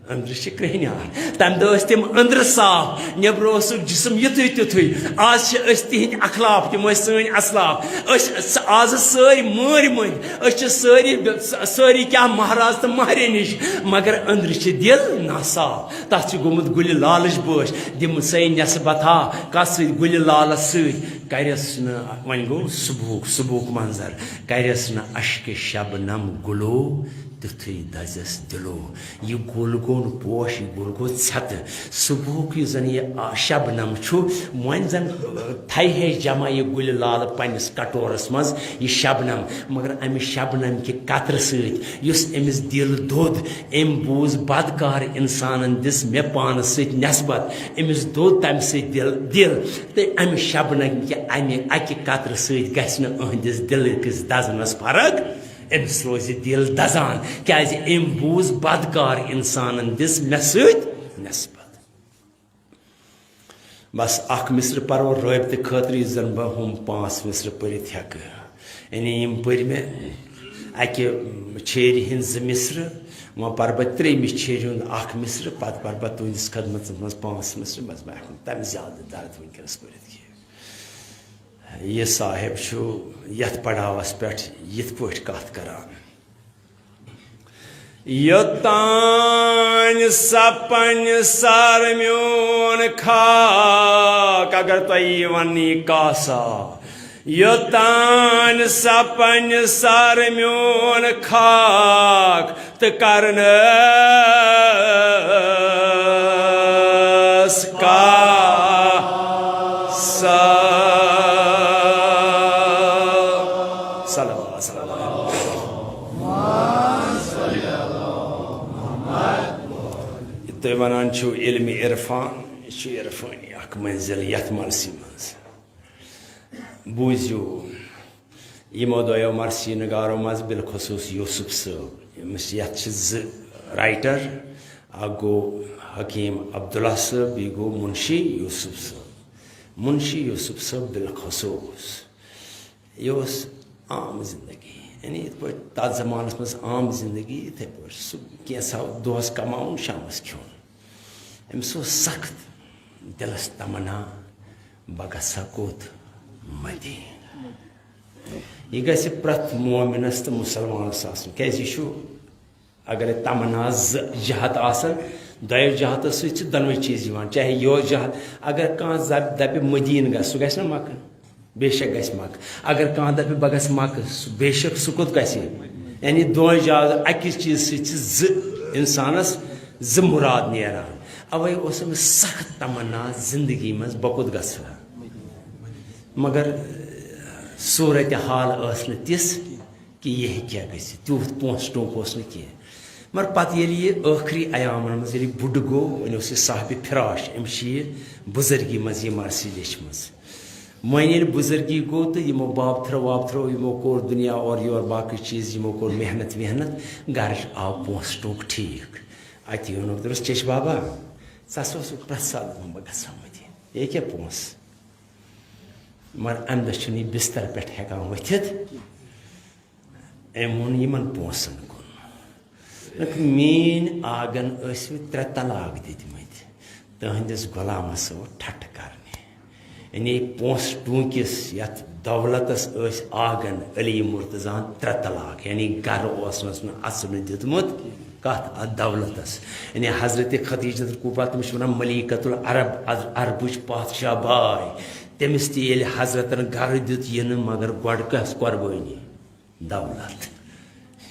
أنٛدرٕ چھِ کرٛہنیار۔ تمہِ دۄہ ٲسۍ تِم أنٛدرٕ صاف، نیٚبرٕ اوسُکھ جسم یُتھُے تیُتھُے۔ آز چھِ أسۍ تِہنٛدۍ اخلاف، تِم ٲسۍ سٲنۍ اسلاف۔ أسۍ س-، آزٕ سٲرۍ مٲرۍ مٔنٛدۍ، أسۍ چھِ سٲری ب-، س-، سٲری کیٛاہ مہراز تہٕ مہرِنۍ ہِش، مگر أنٛدرٕ چھِ دِل ناصاف۔ تتھ چھِ گوٚمُت گُلہِ لالٕچ بٲش۔ دِمہٕ سَے نٮ۪صبتھا، کتھ سۭتۍ؟ گُلہِ لالس سۭتۍ۔ کرٮ۪س نہٕ، وۄنۍ گوٚو صبحُک، صبحُک منظر۔ کرٮ۪س نہٕ اشکہِ شبنم گُلو، تیُتھُے دزٮ۪س دِلو۔ یہِ گُل گوٚو نہٕ پوش، یہِ گُل گوٚو ژھٮ۪تہٕ۔ صبحُک یُس زن یہِ، آ، شبنم چھُ، وۄنۍ زن، آ، تھایہِ ہے جمع یہِ گُلہِ لالہٕ پننِس کٹورس منٛز، یہِ شبنم۔ مگر امہِ شبنم کہِ قطرٕ سۭتۍ یُس أمِس دِل دوٚد، أمۍ بوٗز بدکار انسانن دِژ مےٚ پانس سۭتۍ نٮ۪صبت، أمِس دوٚد تمہِ سۭتۍ دِل، دِل۔ تہٕ امہِ شبنم کہِ امہِ اکہِ قطرٕ سۭتۍ گژھِ نہٕ أہنٛدِس دِلہٕ کِس دزنس فرق۔ أمِس روزِ دِل دزان، کیازِ أمۍ بوٗز بدکار انسانن دِژ مےٚ سۭتۍ نٮ۪صبت۔ بس اکھ مصرٕ پرو رٲبطہٕ خٲطرٕ، یُس زن بہٕ ہُم پانٛژھ مصرٕ پٔرِتھ ہٮ۪کہٕ۔ یعنی یِم پٔرۍ مےٚ اکہِ چھیرِ ہٕنٛدۍ زٕ مصرٕ، وۄنۍ پرٕ بہٕ ترٛیٚیمہِ چھیرِ ہُنٛد اکھ مصرٕ، پتہٕ پرٕ بہٕ تُہنٛدِس خدمتس منٛز پانٛژھ مصرٕ، بس بہٕ ہٮ۪کہٕ نہٕ تمہِ زیادٕ درد وٕنکیٚنس پٔرِتھ کینٛہہ۔ یہِ صاحب چھُ یتھ پڑاوس پٮ۪ٹھ یِتھ پٲٹھۍ کتھ کران۔ یوٚتانۍ سپنہِ سر میون خاک، اگر تۄہہِ یہِ وننہٕ یی کاسا، یوٚتانۍ سپنہِ سر میون خاک، تہٕ کرنس کاسا۔ صلوات، صلوات۔ یہِ تُہۍ ونان چھِو علم عرفان، یہِ چھُ عرفٲنی اکھ منزل یتھ مرثی منٛز۔ بوٗزِو، یِمو دۄیو مرثی نگارو منٛز بالخصوص یوسف صٲب، ییٚمِس، یتھ چھِ زٕ writer، اکھ گوٚو حکیم عبداللہ صٲب، بیٚیہِ گوٚو منشی یوسف صٲب۔ منشی یوسف صٲب بالخصوص، یہِ اوس عام زندگی، یعنی یِتھ پٲٹھۍ تتھ زمانس منٛز عام زندگی، یِتھے پٲٹھۍ سُہ کینٛژھا دۄہس کماوُن، شامس کھیوٚن۔ أمِس اوس سخت دِلس تمنا، بہٕ گژھٕ ہا کوٚت؟ مدیٖنہٕ۔ یہِ گژھِ پرٛٮ۪تھ مومنس تہٕ مُسلمانس آسُن، کیازِ یہِ چھُ، اگر تمنا زٕ جہت آسن، دۄیو جہتو سۭتۍ چھِ دۄنوے چیٖز یِوان، چاہے یہِ اوس جہت، اگر کانٛہہ دپ-، دپہِ مدیٖنہٕ گژھ، سُہ گژھِ نا مکہٕ؟ بے شک گژھِ مکہٕ۔ اگر کانٛہہ دپہِ بہٕ گژھٕ مکہٕ، سُہ، بے شک سُہ کوٚت گژھِ؟ یعنی دۄن جایَن اَکِس چیٖزٕ سۭتۍ چھِ زٕ اِنسانَس زٕ مُراد نیران۔ اَوَے اوس أمِس سخت تمنا زندگی منٛز بہٕ کوٚت گژھٕ ہا۔ مگر صوٗرت حال ٲس نہٕ تِژھ کہِ یہِ ہیٚکہِ ہا گٔژھِتھ، تیوٗت پونٛسہٕ ٹوٚنٛک اوس نہٕ کینٛہہ۔ مگر پتہٕ ییٚلہِ یہِ ٲخری ایامن منٛز ییٚلہِ یہِ بُڈٕ گوٚو، وۄنۍ اوس یہِ صاحبِ فراش، أمِس چھِ یہِ بُزرگی منٛز یہِ مرثی لیچھمٕژ۔ وۄنۍ ییٚلہِ بُزرگی گوٚو تہٕ یِمو باب تھرو واب تھرو، یِمو کوٚر دُنیا اورٕ یورٕ باقٕے چیٖز، یِمو کوٚر محنت وحنت، گرٕ آو پونٛسہٕ ٹوٚنٛک ٹھیٖک۔ اَتہِ یہِ ووٚنُکھ، دوٚپُس، "چیٚچھ بابا، ژٕ ہسا اوسُکھ پرٛٮ۪تھ ساتہٕ دَپان بہٕ گژھٕ ہا مدیٖنہٕ، یہِ کیٛاہ پونٛسہٕ؟" مگر اَمہِ دۄہ چھُنہٕ یہِ بِستر پٮ۪ٹھ ہٮ۪کان ؤتھِتھ۔ أمۍ ووٚن یِمن پونٛسن کُن۔ دوٚپُکھ، "میٛٲنۍ آگن ٲسوٕ ترٛےٚ طلاق دِتمٕتۍ، تُہنٛدِس غلامس آو ٹھٹھٕ کرنہِ۔ یعنی پونٛسہٕ ٹوٗنٛکِس یتھ دولتس ٲسۍ آگن علی مرتضیٰ ہن ترٛےٚ طلاق، یعنی گرٕ اوسنس نہٕ اژنہٕ دیُتمُت کتھ اتھ دولتس۔" یعنی حضرت خدیجہ الکبریٰ، تٔمِس چھِ ونان ملکۃ العرب، عر-، عربٕچ پادشاہ باے، تٔمِس تہِ ییٚلہِ حضرتن گرٕ دیُت یِنہٕ، مگر گۄڈٕ کۄس قۄربٲنی؟ دولت۔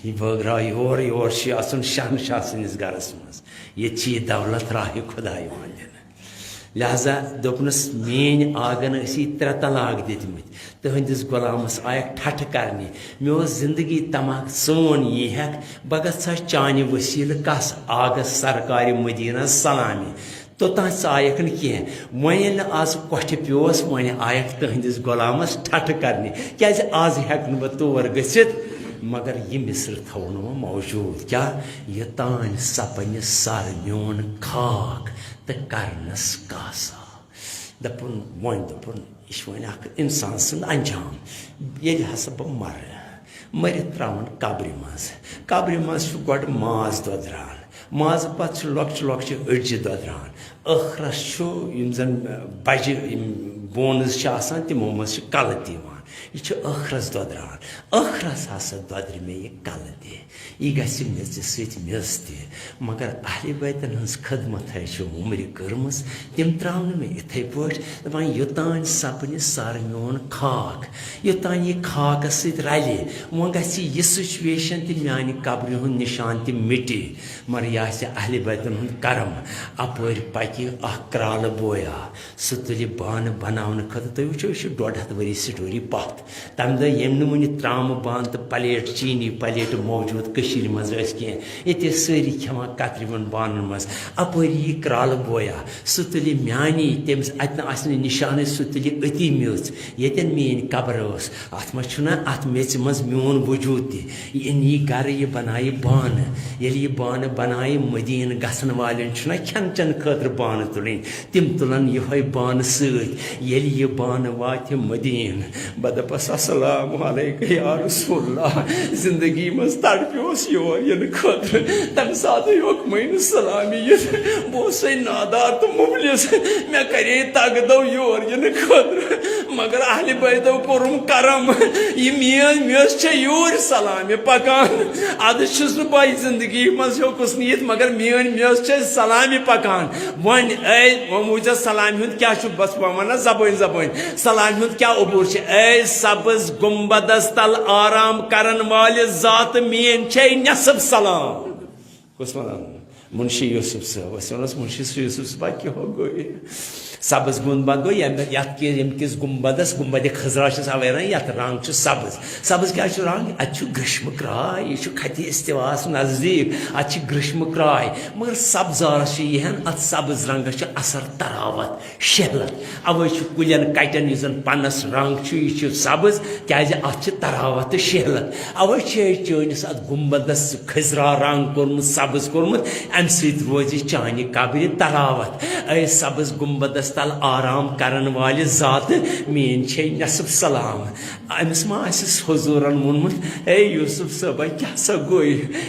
یہِ بٲگراو یور، یور چھُ اژُن شہنشاہ سٕنٛدِس گرس منٛز۔ ییٚتہِ چھِ یہِ دولت راہِ خدا یِوان دِنہٕ۔ لہذا دوٚپنس، "میٛٲنۍ آگن ٲسی ترٛےٚ طلاق دِتمٕتۍ۔ تُہنٛدِس غلامس آیکھ ٹھٹھٕ کرنہِ۔ مےٚ اوس زندگی تماہ، ژٕ ووٚن یی ہٮ۪کھ، بہٕ گژھٕ ہا چانہِ وسیلہٕ کس آگس سرکارِ مدینہ سلامی؟" توٚتام ژایکھ نہٕ کینٛہہ۔ وۄنۍ ییٚلہِ نہٕ آز کۄٹھِ پیوس، وۄنۍ آیکھ تُہنٛدِس غلامس ٹھٹھٕ کرنہِ، کیازِ آز ہٮ۪کہٕ نہٕ بہٕ تور گٔژھِتھ۔ مگر یہِ مصرٕ تھاوو نہٕ وۄنۍ موجود۔ کیٛاہ؟ یوٚتانۍ سپنہِ سر میون خاک تہٕ کرنس کاسا۔ دپُن، وۄنۍ دپُن، یہِ چھُ وۄنۍ اکھ انسان سُنٛد انجام۔ ییٚلہِ ہسا بہٕ مرٕ، مٔرِتھ ترٛاوَن قبرِ منٛز۔ قبرِ منٛز چھُ گۄڈٕ ماز دۄدران، مازٕ پتہٕ چھِ لۄکچہِ لۄکچہِ أڈجہِ دۄدران۔ ٲخرس چھُ یِم زن بجہِ، یِم bones چھِ آسان، تِمو منٛز چھِ کلہٕ تہِ یِوان۔ یہِ چھُ ٲخرس دۄدران۔ ٲخرس ہسا دۄدرِ مےٚ یہِ کلہٕ تہِ۔ یہِ گژھِ میٚژِ سۭتۍ میٚژ تہِ۔ مگر اہلِ بیتن ہٕنٛز خدمت ہے چھِ عمرِ کٔرمٕژ۔ تِم ترٛاونہٕ مےٚ یِتھَے پٲٹھۍ، دَپان، یوٚتانۍ سپنہِ سر میون خاک، یوٚتانۍ یہِ خاکس سۭتۍ رلہِ، وۄنۍ گژھِ یہِ situation تہِ، میانہِ قبرِ ہُنٛد نشان تہِ مِٹہِ۔ مگر یہِ آسہِ اہلِ بیتن ہُنٛد کرم۔ اپٲرۍ پکہِ اکھ کرالہٕ بویا، سُہ تُلہِ بانہٕ بناونہٕ خٲطرٕ۔ تُہۍ وٕچھِو، یہِ چھُ ڈۄڈ ہتھ ؤری story پتھ۔ تَمہِ دۄہ ییٚمۍ نہٕ وٕنہِ ترٛامہٕ بانہٕ تہٕ plate، چیٖنی plate موجود کٔشیٖرِ منٛز ٲسۍ کینٛہہ، ییٚتہِ ٲسۍ سٲری کھٮ۪وان کترِوَن بانَن منٛز۔ اَپٲری یی کرٛالہٕ بویا، سُہ تُلہِ میٛانی، تٔمِس اَتہِ نہٕ آسہِ نہٕ نِشانٕے، سُہ تُلہِ أتی میٚژ، ییٚتٮ۪ن میٛٲنۍ قبر ٲس۔ اَتھ منٛز چھُنہ، اَتھ میٚژِ منٛز میون وجوٗد تہِ۔ یہِ أنۍ یہِ گرٕ، یہِ بنایہِ بانہٕ۔ ییٚلہِ یہِ بانہٕ بنایہِ، مدیٖنہٕ گژھن والٮ۪ن چھُنہ کھٮ۪ن چٮ۪ن خٲطرٕ بانہٕ تُلٕنۍ، تِم تُلن یِہوٚے بانہٕ سۭتۍ۔ ییٚلہِ یہِ بانہٕ واتہِ مدیٖنہٕ، دَپَس، "السلام علیکہ یا رسول اللہ۔" زندگی منٛز تڑپیوس یور یِنہٕ خٲطرٕ۔ تَمہِ ساتہٕ ہیوٚک مےٚ نہٕ سلامہِ یِتھ۔ بہٕ اوسُے نادار تہٕ مُفلِس۔ مےٚ کَرے تگدو یور یِنہٕ خٲطرٕ، مگر اہلِ بیتو کوٚرُم کرم۔ یہِ میٲنۍ میٚژ چھےٚ یوٗرۍ سلامہِ پکان۔ ادٕ چھُس نہٕ بہٕ زندگی منٛز ہیوٚکُس نہٕ یِتھ، مگر میٲنۍ میٚژ چھےٚ سلامہِ پکان۔ وۄنۍ اے، وۄنۍ وٕچھ زِ سلامہِ ہُنٛد کیٛاہ چھُ، بس وۄنۍ وَنہ زبٲنۍ زبٲنۍ۔ سلامہِ ہُنٛد کیٛاہ عبوٗر چھِ؟ اے سبز گنبدس تل آرام کرن والہِ ذات، میٲنۍ چھے نصف سلام۔ کُس وَنان؟ منشی یوسف صٲب۔ أسۍ وَنوس، "منشی یوسف صٲبا، کیٛاہ ہو گوٚو یہِ؟ سبز گنبد گوٚو ییٚمہِ، یَتھ کہِ، ییٚمہِ کِس گنبدس، گنبدِ خضرا چھِس اَوَے وَنان، یَتھ رنٛگ چھُ سبز۔" سبز کیٛازِ چھُ رنٛگ؟ اَتہِ چھُ گرٛیشمہٕ کرٛاے، یہِ چھُ خطِ استواہَس نزدیٖک، اَتہِ چھِ گرٛیشمہٕ کرٛاے۔ مگر سبزارَس چھُ یِہَن، اَتھ سبز رنٛگَس چھُ اثر تراوت، شہلت۔ اَوَے چھُ کُلٮ۪ن کَٹٮ۪ن یُس زَن پَنَس رنٛگ چھُ، یہِ چھُ سبز، کیٛازِ اَتھ چھِ تراوت تہٕ شہلت۔ اَوَے چھِ چٲنِس اَتھ گُنبدَس خٔزرا رنٛگ کوٚرمُت، سبز کوٚرمُت، اَمہِ سۭتۍ روزِ چانہِ قبرِ تراوت۔ اے سبز گُنبدَس تل آرام کرن والہِ ذاتہٕ، میٲنۍ چھے نصف سلام۔ أمِس ما آسہِ حضوٗرن ووٚنمُت، "اے یوسف صٲبا، کیٛاہ سا گوٚو؟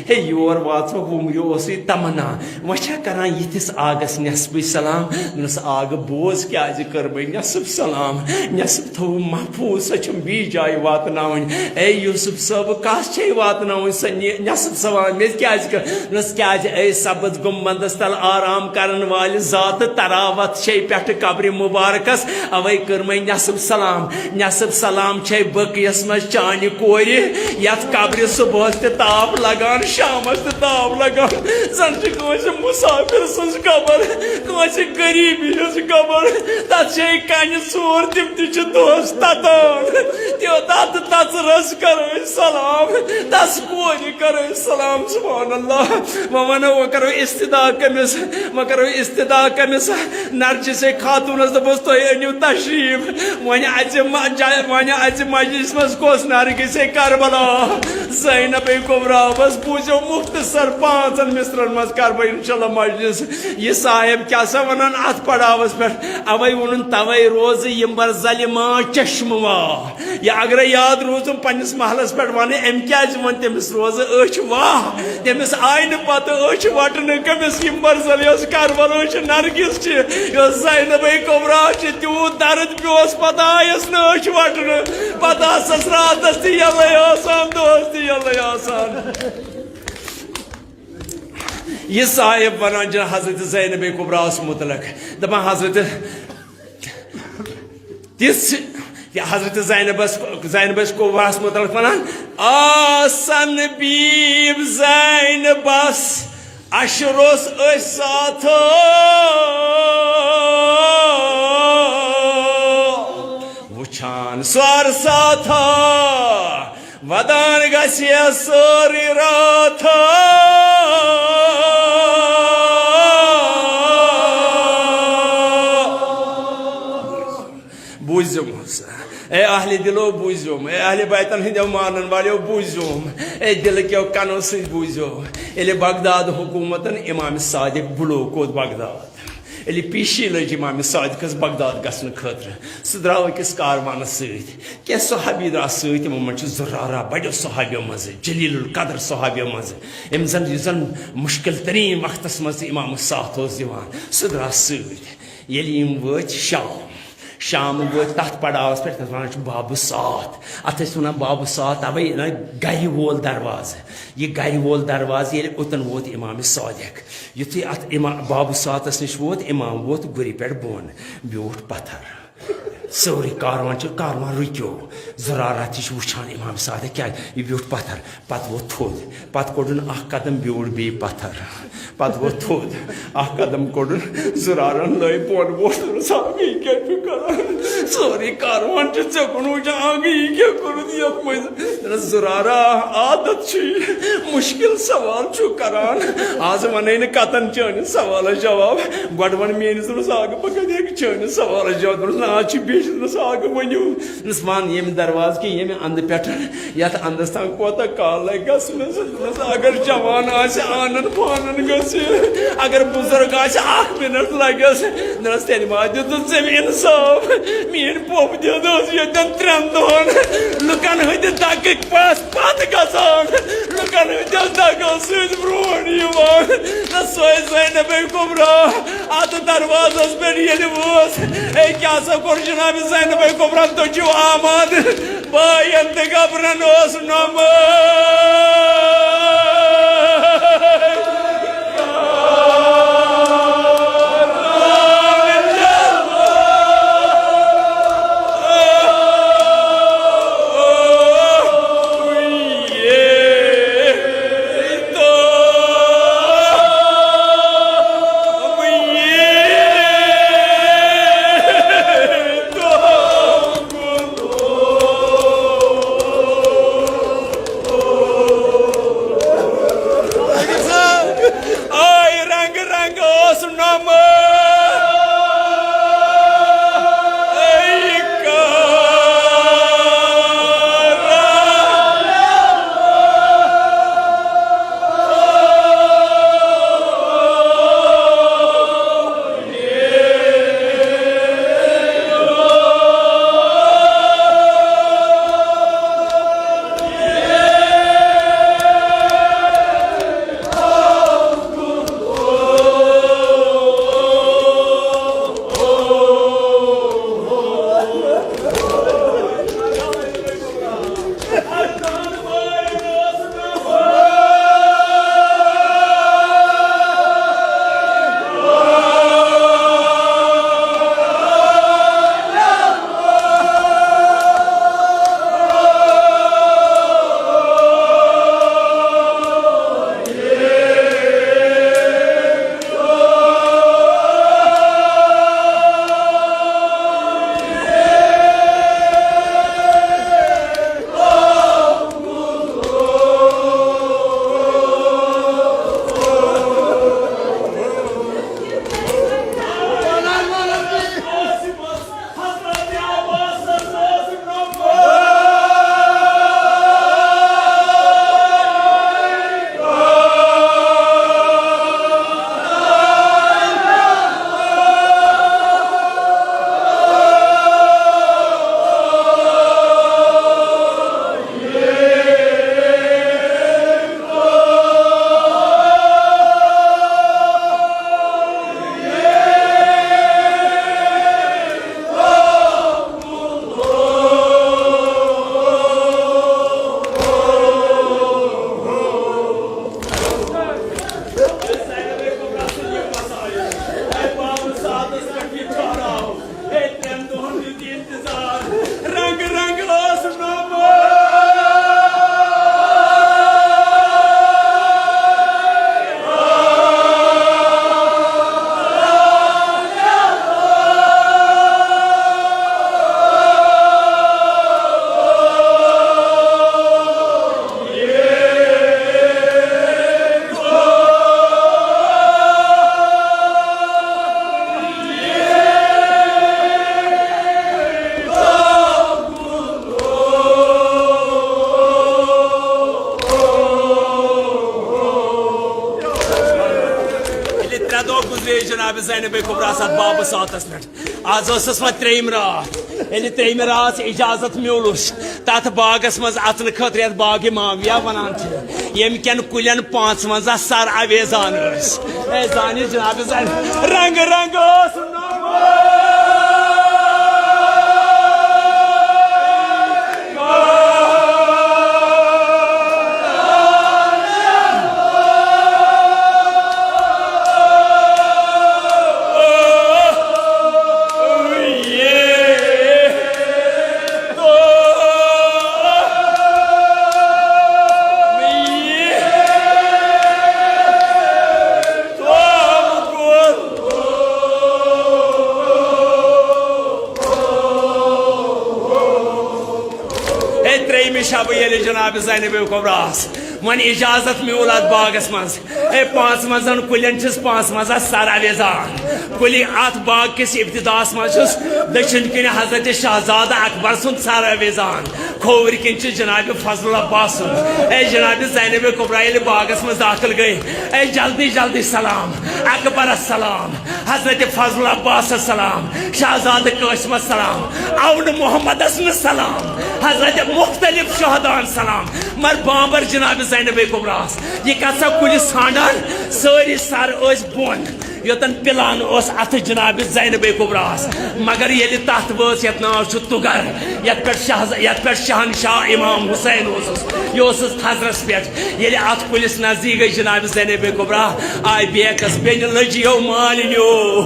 ہے، یور واژو، وُمریو اوسُے تمنا، وۄنۍ چھا کران یِتھِس آگس نٮ۪صفٕے سلام؟" دوٚپنس، "آگہٕ بوز، کیٛازِ کٔرمَے نٮ۪صٕف سلام؟ نٮ۪صٕف تھوٚوُم محفوٗظ، سۄ چھَم بیٚیِس جایہِ واتناوٕنۍ۔ اے یوسف صٲب، کَس چھے واتناوٕنۍ سۄ نِ-، نٮ۪صٕف سلام؟ مےٚ کیٛازِ کٔر؟" دوٚپنس، "کیٛازِ اے سبز گُنبدس تل آرام کرن والہِ ذاتہٕ تراوت چھے پٮ۪ٹھٕ قبرِ مُبارکس، اَوَے کٔرمَے نٮ۪صٕف سلام۔" نٮ۪صٕف سلام چھے بقیس منٛز چانہِ کورِ، یتھ قبرِ صبحس تہِ تاپھ لگان، شامس تہِ تاپھ لگان۔ زن چھِ کٲنٛسہِ مسافر سٕنٛز قبر، کٲنٛسہِ غریٖبی ہٕنٛز قبر۔ تتھ چھے کنہِ ژور، تِم تہِ چھِ دۄہس تتان۔ تیوٗتاہ تہٕ تژرس کرو أسۍ سلام، تس کورِ کرو أسۍ سلام۔ سبحان اللہ۔ وۄنۍ ونو، وۄنۍ کرو استدا کٔمِس، وۄنۍ کرو استدا کٔمِس؟ نرجسے خاتونس دوٚپُس، "تُہۍ أنِو تشریٖف۔" وۄنۍ اَژِ م-، جا-، وۄنۍ اَژِ مجلس منٛز کۄس؟ نرگسے کربلا، زینب کبریٰ۔ بس بوٗزِو مختصر پانٛژن مصرن منٛز کرٕ بہٕ انشاءاللہ مجلس۔ یہِ صاحب کیٛاہ سا ونان اتھ پڑاوس پٮ۪ٹھ؟ اوے ووٚنُن، توے روزٕ یِم بر ظلما چشمہٕ وا۔ یا اگرے یاد روٗزُم پننِس محلس پٮ۪ٹھ ونہٕ، أمۍ کیٛازِ ووٚن تٔمِس روزٕ أچھ واہ؟ تٔمِس آیہِ نہٕ پتہٕ أچھ وٹنہٕ کٔمِس یِم برزل یۄس کربلٲے چھِ، نرگس چھِ، یۄس زینبے کبریٰ چھِ، تیوٗت درد پیوس، پتہٕ آیس نہٕ أچھ وٹنہٕ۔ پتہٕ آسس راتس تہِ یلے آسان، دۄہس تہِ یلے آسان۔ یہِ صاحب ونان چھِ حضرت زینبے کبریٰ ہس متعلق، دپان حضرت تِژھ، یہِ حضرت زینبس، زینبس کبریٰ ہس متعلق ونان، آسن بیب زینبس عشرس أسۍ ساتھو، وٕچھان سُہ عرصاتھا، ودان گژھِ سٲرٕے راتھا۔ بوٗزِو سا، اے اہلِ دِلو بوٗزِو، اے اہلِ بیتن ہٕنٛدیو مانن والیو بوٗزِو، اے دِلہٕ کیو کنو سۭتۍ بوٗزِو۔ ییٚلہِ بغداد حکوٗمتن امام صادق بُلو کوٚت بغداد، ییٚلہِ پیٖشی لٔج امام صادقس بغداد گژھنہٕ خٲطرٕ، سُہ درٛاو أکِس کاروانس سۭتۍ۔ کینٛہہ صحابی درٛاو سۭتۍ، یِمو منٛز چھُ زُرارہ، بڑیو صحابیو منٛزٕ، جلیل القدر صحابیو منٛزٕ، یِم زن، یُس زن مُشکِل تریٖن وقتس منٛز تہِ امامس ساتھ اوس دِوان، سُہ درٛاو سۭتۍ۔ ییٚلہِ یِم وٲتۍ شام، شام وٲتۍ تَتھ پڑاوس پٮ۪ٹھ، تَتھ وَنان چھِ بابُ سات۔ اَتھ ٲسۍ وَنان بابُ سات، اَوَے نہ گَرِ وول دروازٕ۔ یہِ گَرِ وول دروازٕ ییٚلہِ اوٚتَن ووت اِمام صادق، یُتھُے اَتھ اِما-، بابُ ساتَس نِش ووت، اِمام ووت گُرِ پٮ۪ٹھ بۄن، بیوٗٹھ پَتھر۔ سورُے کاروان چھُ، کاروان رُکیو۔ زُرارہ تہِ چھُ وٕچھان اِمام صادق کیٛازِ، یہِ بیوٗٹھ پَتھر۔ پتہٕ ووٚتھ تھوٚد، پتہٕ کوٚڑُن اکھ قدم، بیوٗٹھ بیٚیہِ پتھر۔ پتہٕ ووٚتھ تھوٚد، اکھ قدم کوٚڑُن، زُرارن لٲے بۄن ووٚتھ، دوٚپُن، "صاحب، یہِ کیٛاہ چھُ کران؟ سورُے کاروان چھُ ژےٚ کُن وٕچھان، اکھ یہِ کیٛاہ کوٚرُتھ یتھ منٛز؟" دوٚپنس، "زُرارا، عادت چھُ یہِ، مُشکِل سوال چھُ کران۔ از ونَے نہٕ کتن چٲنِس سوالس جواب، گۄڈٕ ون میٲنِس دوٚپنس، اکھ بہٕ کتہِ ہیٚکہٕ چٲنِس سوالس جواب؟" دوٚپنس، "نہ، از چھُ بیٚیہِ" دوٚپنَس، "اَکھ ؤنِو۔" دوٚپنَس، "وَن ییٚمہِ دروازٕ کہِ ییٚمہِ اَندٕ پٮ۪ٹھ یَتھ اَندَس تام کوٗتاہ کال لَگہِ گژھنَس؟" دوٚپنَس، "اگر جوان آسہِ، آنَن پانَن گٔژھِ۔ اگر بُزرگ آسہِ، اَکھ مِنَٹ لَگٮ۪س۔" دوٚپنَس، "تیٚلہِ ما دیُتُتھ ژےٚ مےٚ اِنصاف؟ میٛٲنۍ پۄپھ دِتھ ٲس ییٚتٮ۪ن ترٛٮ۪ن دۄہَن لُکَن ہٕنٛدِ دَگٕکۍ پَس پَتھ گژھان، لُکَن ہٕنٛدٮ۪ن دَگَن سۭتۍ برٛونٛٹھ یِوان۔" تہٕ سۄے زینبے کُبرا اَتھ دروازس پٮ۪ٹھ ییٚلہِ وٲژ، ہے، کیٛاہ سا کوٚر جناب زینبے کُبرا؟ تُہۍ چھِو آماد، بایَن تہٕ گبرَن اوس نومُت۔ آے رنگ رنگ اوس نومُت۔ اے کارا۔ رنگ رنگ اوس نومُت۔ ییٚلہِ ترٛےٚ دۄہ گُزرے جناب زینب کبریٰ اتھ بابہٕ ساتس پٮ۪ٹھ۔ از ٲسٕس وۄنۍ ترٛیٚیِم راتھ۔ ییٚلہِ ترٛیٚیِمہِ راتھ اجازت میوٗلُس تتھ باغس منٛز اژنہٕ خٲطرٕ، یتھ باغ معاویہ ونان چھِ، ییٚمہِ کٮ۪ن کُلٮ۪ن پانٛژونٛزاہ سر اویزان ٲسۍ۔ اے زانہِ جناب زینب، رنگ رنگ اوس ہے، ترٛیٚیِمہِ شبہٕ ییٚلہِ جناب زینب کبریٰ ٲس، وۄنۍ اجازت میول اتھ باغس منٛز۔ اے، پانٛژھ منٛزن کُلٮ۪ن چھِس پانٛژھ منٛزس سر اویزان۔ کُلہِ اتھ باغ کِس ابتداہس منٛز چھُس دٔچھِنۍ کِنۍ حضرت شہزادٕ اکبر سُنٛد سر اویزان۔ کھووٕرۍ کِنۍ چھُ جناب فضل عباس سُنٛد۔ اے جناب زینب کبریٰ ییٚلہِ باغس منٛز دٲخل گٔے، اے جلدی جلدی سلام، اکبرس سلام، حضرت فضل عباسس سلام، شہزادٕ قاسمس سلام، اونہٕ محمدس نہٕ سلام، حضرت مختلف شہداہن سلام، مگر بامبر جناب زینب کبریٰ۔ یہِ کتھ سا کُلہِ سانڈان، سٲری سر ٲسۍ بۄن، یوتن پلان اوس اتھ جناب زینب کبریٰ۔ مگر ییٚلہِ تتھ وٲژ یتھ ناو چھُ تُگر، یتھ پٮ۪ٹھ شاہ، یتھ پٮ۪ٹھ شہنشاہ امام حسین اوسُس، یہِ اوسُس تھزرس پٮ۪ٹھ۔ ییٚلہِ اتھ کُلِس نزدیٖک گٔے جناب زینب کبریٰ، آے بیکس بیٚنہِ لٔجیو مالِنیو۔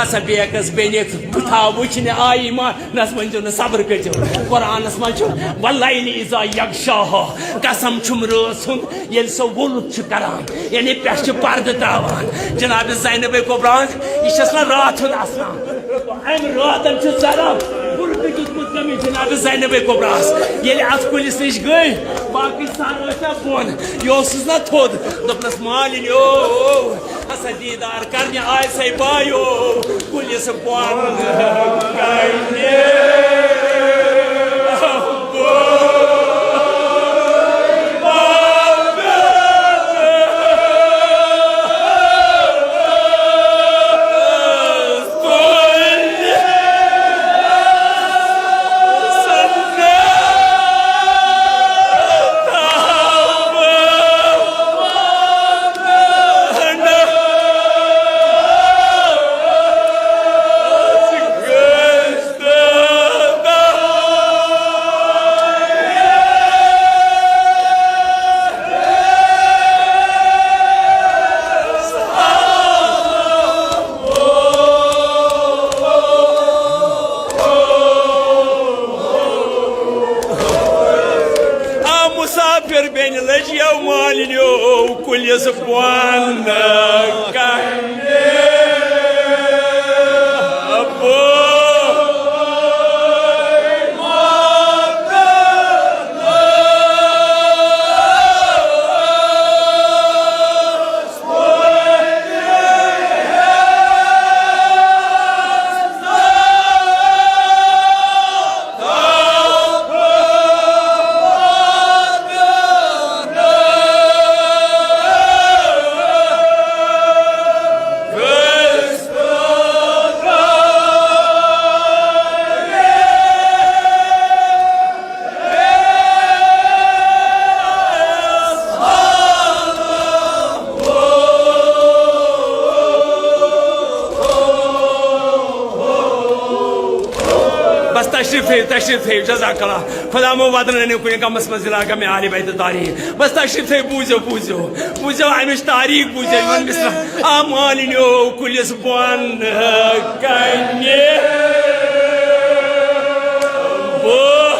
ہسا بیکس بیٚنہِ بہٕ تھاو وٕچھنہِ آیی ما؟ نس ؤنۍزیو نہٕ صبر کٔرۍزیو۔ قرآنس منٛز چھُ، "واللیل اذا یغشاہا"، قسم چھُم رٲژ ہُنٛد ییٚلہِ سۄ ووٚلُت چھُ کران، یعنی پٮ۪ٹھٕ چھُ پردٕ تراوان۔ جناب زینب کبریٰ، یہِ چھَس نہ راتھ ہُنٛد آسان۔ امہِ راتن چھُ ذرا بُرٕ دیُتمُت گٔمٕتۍ جناب زینب کبریٰ۔ ییٚلہِ اتھ کُلِس نِش گٔے، باقٕے سر ٲسۍ نہ بۄن، یہِ اوسُس نہ تھوٚد۔ دوٚپنس، "مالِنیو، ہسا دیٖدار کرنہِ آے سَے بایو، کُلِس بۄن کنہِ۔" آ مسافر بیٚنہِ لٔجیو مالِنیو کُلِس بۄن کنہِ۔ بس تشریف تھٲیِو، تشریف تھٲیِو، جزاک اللہ۔ خدا مو وطن أنِو کُنہِ غمس منٛز، یہِ لاگا مےٚ آلِ بیتہِ تاریٖخ۔ بس تشریف تھٲیِو، بوٗزِو، بوٗزِو، بوٗزِو اَمِچ تاریٖخ، بوٗزِو یِمن مِثرن۔ آ مالِنیو کُلِس بۄن کنہِ۔ بہٕ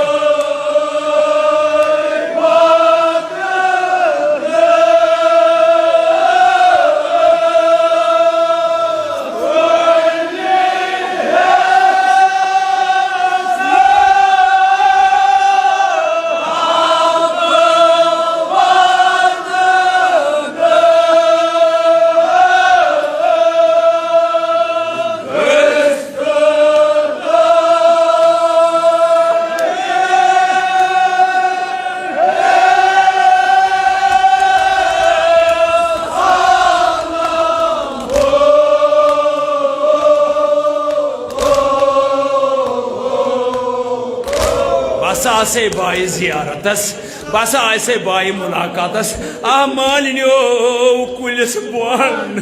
بس آسے بایہِ زیارتس، بس آسے بایہِ ملاقاتس۔ آ مالِنیو کُلِس بۄن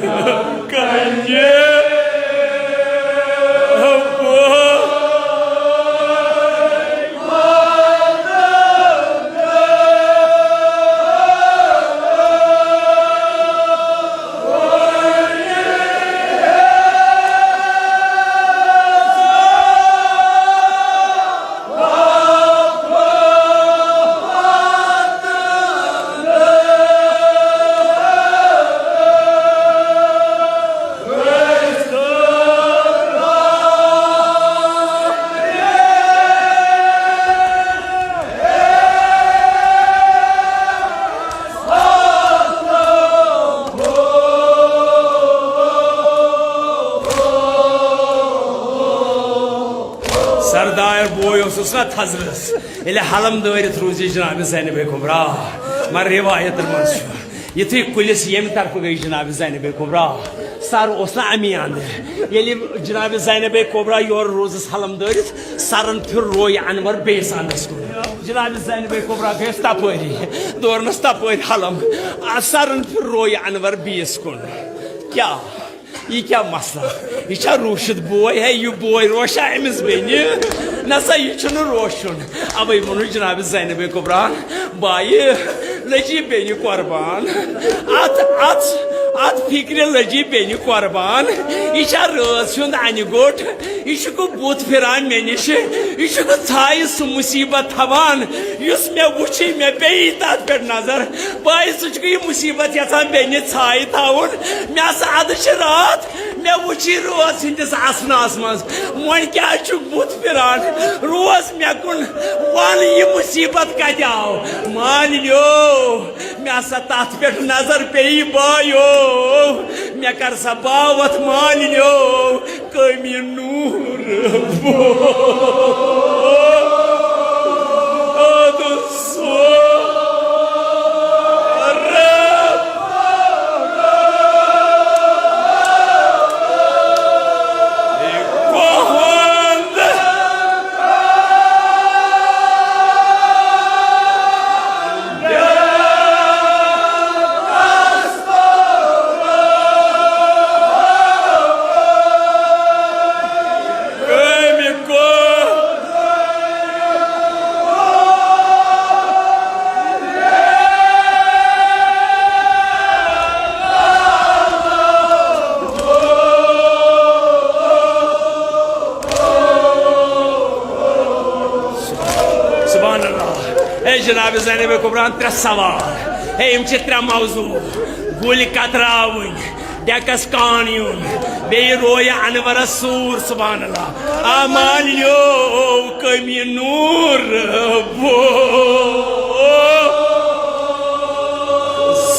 کنہِ۔ تھزرس ییٚلہِ حلم دٲرِتھ روٗز یہِ جناب زینب کبریٰ، مگر روایتن منٛز چھُ، یُتھُے کُلِس ییٚمہِ طرفہٕ گٔے جناب زینب کبریٰ، سر اوس نہ امی اندٕ۔ ییٚلہِ جناب زینب کبریٰ یورٕ روٗزٕس حلم دٲرِتھ، سرن پھِر روے انور بیٚیِس اندس کُن۔ جناب زینب کبریٰ گٔیَس تپٲری، دورنس تپٲرۍ حلم، آ، سرن پھِر روے انور بیٚیِس کُن۔ کیٛاہ؟ یہِ کیٛاہ مسلہٕ؟ یہِ چھا روٗشِتھ بوے؟ ہے، یہِ بوے روشا أمِس بیٚنہِ؟ نہ سا، یہِ چھُنہٕ روشُن۔ اوے ووٚنُن جناب زینب کبریٰ ہن، بایہِ، لٔجی بیٚنہِ قربان۔ اتھ، اتھ، اتھ فکرِ لٔجی بیٚنہِ قربان۔ یہِ چھا رٲژ ہُنٛد انہِ گوٚٹ؟ یہِ چھُکھ بُتھ پھِران مےٚ نِش؟ یہِ چھُکھ ژھایہِ سُہ مُصیٖبت تھاوان، یُس مےٚ وُچھِ، مےٚ پیٚیہِ تتھ پٮ۪ٹھ نظر؟ بایہِ، ژٕ چھُکھ یہِ مُصیٖبت یژھان بیٚنہِ ژھایہِ تھاوُن؟ مےٚ ہسا ادٕ چھِ راتھ، مےٚ وُچھ یہِ رٲژ ہٕنٛدِس اسناہس منٛز۔ وۄنۍ کیٛازِ چھُکھ بُتھ پھِران؟ روز مےٚ کُن، وَن، یہِ مُصیٖبت کَتہِ آو؟ مالِنیو، مےٚ ہسا تَتھ پٮ۪ٹھ نظر پیٚیہِ، بایو، مےٚ کر سا باوَتھ، مالِنیو، کٔمی نوٗر۔ سبحان اللہ۔ اے جناب زینب کبریٰ ہن ترٛےٚ سوال۔ اے، یِم چھِ ترٛےٚ موضوع۔ گُلۍ کتراوٕنۍ، ڈیکس کان یُن، بیٚیہِ رویہِ انورس سوٗر۔ سبحان اللہ۔ آ مالِنیو، کٔمی نوٗر بو۔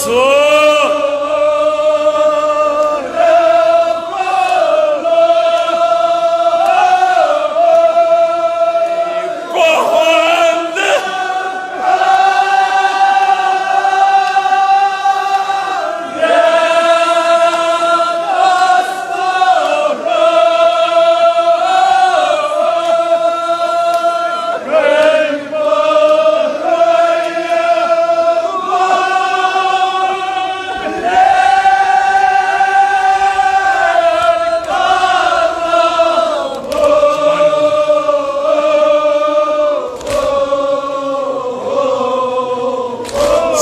سو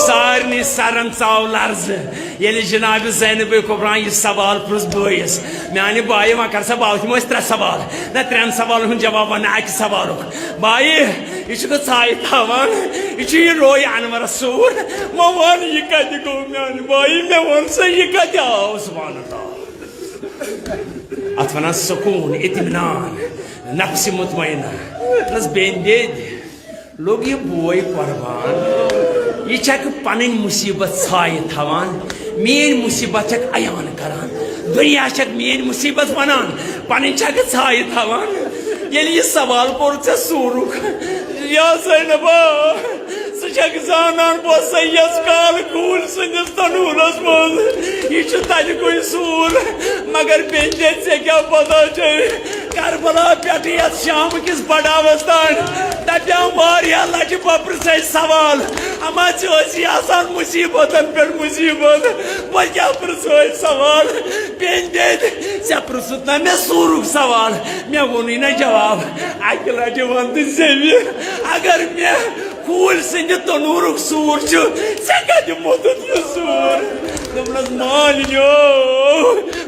سارنٕے سرن ژاو لرزٕ، ییٚلہِ جناب زینب کبریٰ ہن یہِ سوال پرُژھ بٲیِس، میانہِ بایہِ، وۄنۍ کر سا باو، تِم ٲسۍ ترٛےٚ سوال، نہ، ترٛٮ۪ن سوالن ہُنٛد جواب ونہٕ اکہِ سوالُک۔ بایہِ، یہِ چھُکھ ژھایہِ تھاوان، یہِ چھُ یہِ روے انورس سوٗر، وۄنۍ وَن، یہِ کتہِ گوٚو میانہِ بایہِ؟ مےٚ وَن سا، یہِ کتہِ آو؟ سبحان اللہ۔ اتھ ونان سکوٗن، اطمینان، نفس مطمئنہ۔ دوٚپنس، بیٚنہِ دِد، لوٚگ یہِ بوے قربان۔ یہِ چھکھ پنٕنۍ مُصیبت ژھایہِ تھاوان، میٲنۍ مُصیبت چھکھ عیان کران۔ دُنیا چھکھ میٲنۍ مُصیبت ونان، پنٕنۍ چھکھ ژھایہِ تھاوان۔ ییٚلہِ یہِ سوال کوٚر ژےٚ سوٗرُکھ، یا زینبا، ژٕ چھکھ زانان، بہٕ اوسَے یَس کال کوٗرۍ سٕنٛدِس تنوٗرس منٛز۔ یہِ چھُ تَتہِ کُے سوٗر، مگر بیٚنہِ، ژےٚ کیٛاہ پتہ چھے؟ کربلا پٮ۪ٹھٕ یَتھ شام کِس بڑاوس تام دَپیٛام واریاہ لٹہِ، بہٕ پرٛژھے سوال، اما ژےٚ ٲسی آسان مُصیبتن پٮ۪ٹھ مُصیبت، بہٕ کیٛاہ پرٛژھے سوال؟ بیٚنہِ، ژےٚ پرٛژھُتھ نا مےٚ سوٗرُک سوال؟ مےٚ ووٚنُے نہ جواب۔ اکہِ لٹہِ وَن تہٕ زیوِ، اگر مےٚ کوٗرۍ سٕنٛدِ تنوٗرُک سوٗر چھُ، ژےٚ کتہِ موٚتُتھ یہِ سوٗر؟ دوٚپنس، مالِنیو،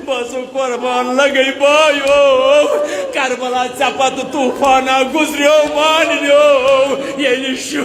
بہٕ ہسا قربان لگے بایو، کربلا ژےٚ پتہٕ طوفانہ گُزریو مالِنیو، ییٚلہِ شُر۔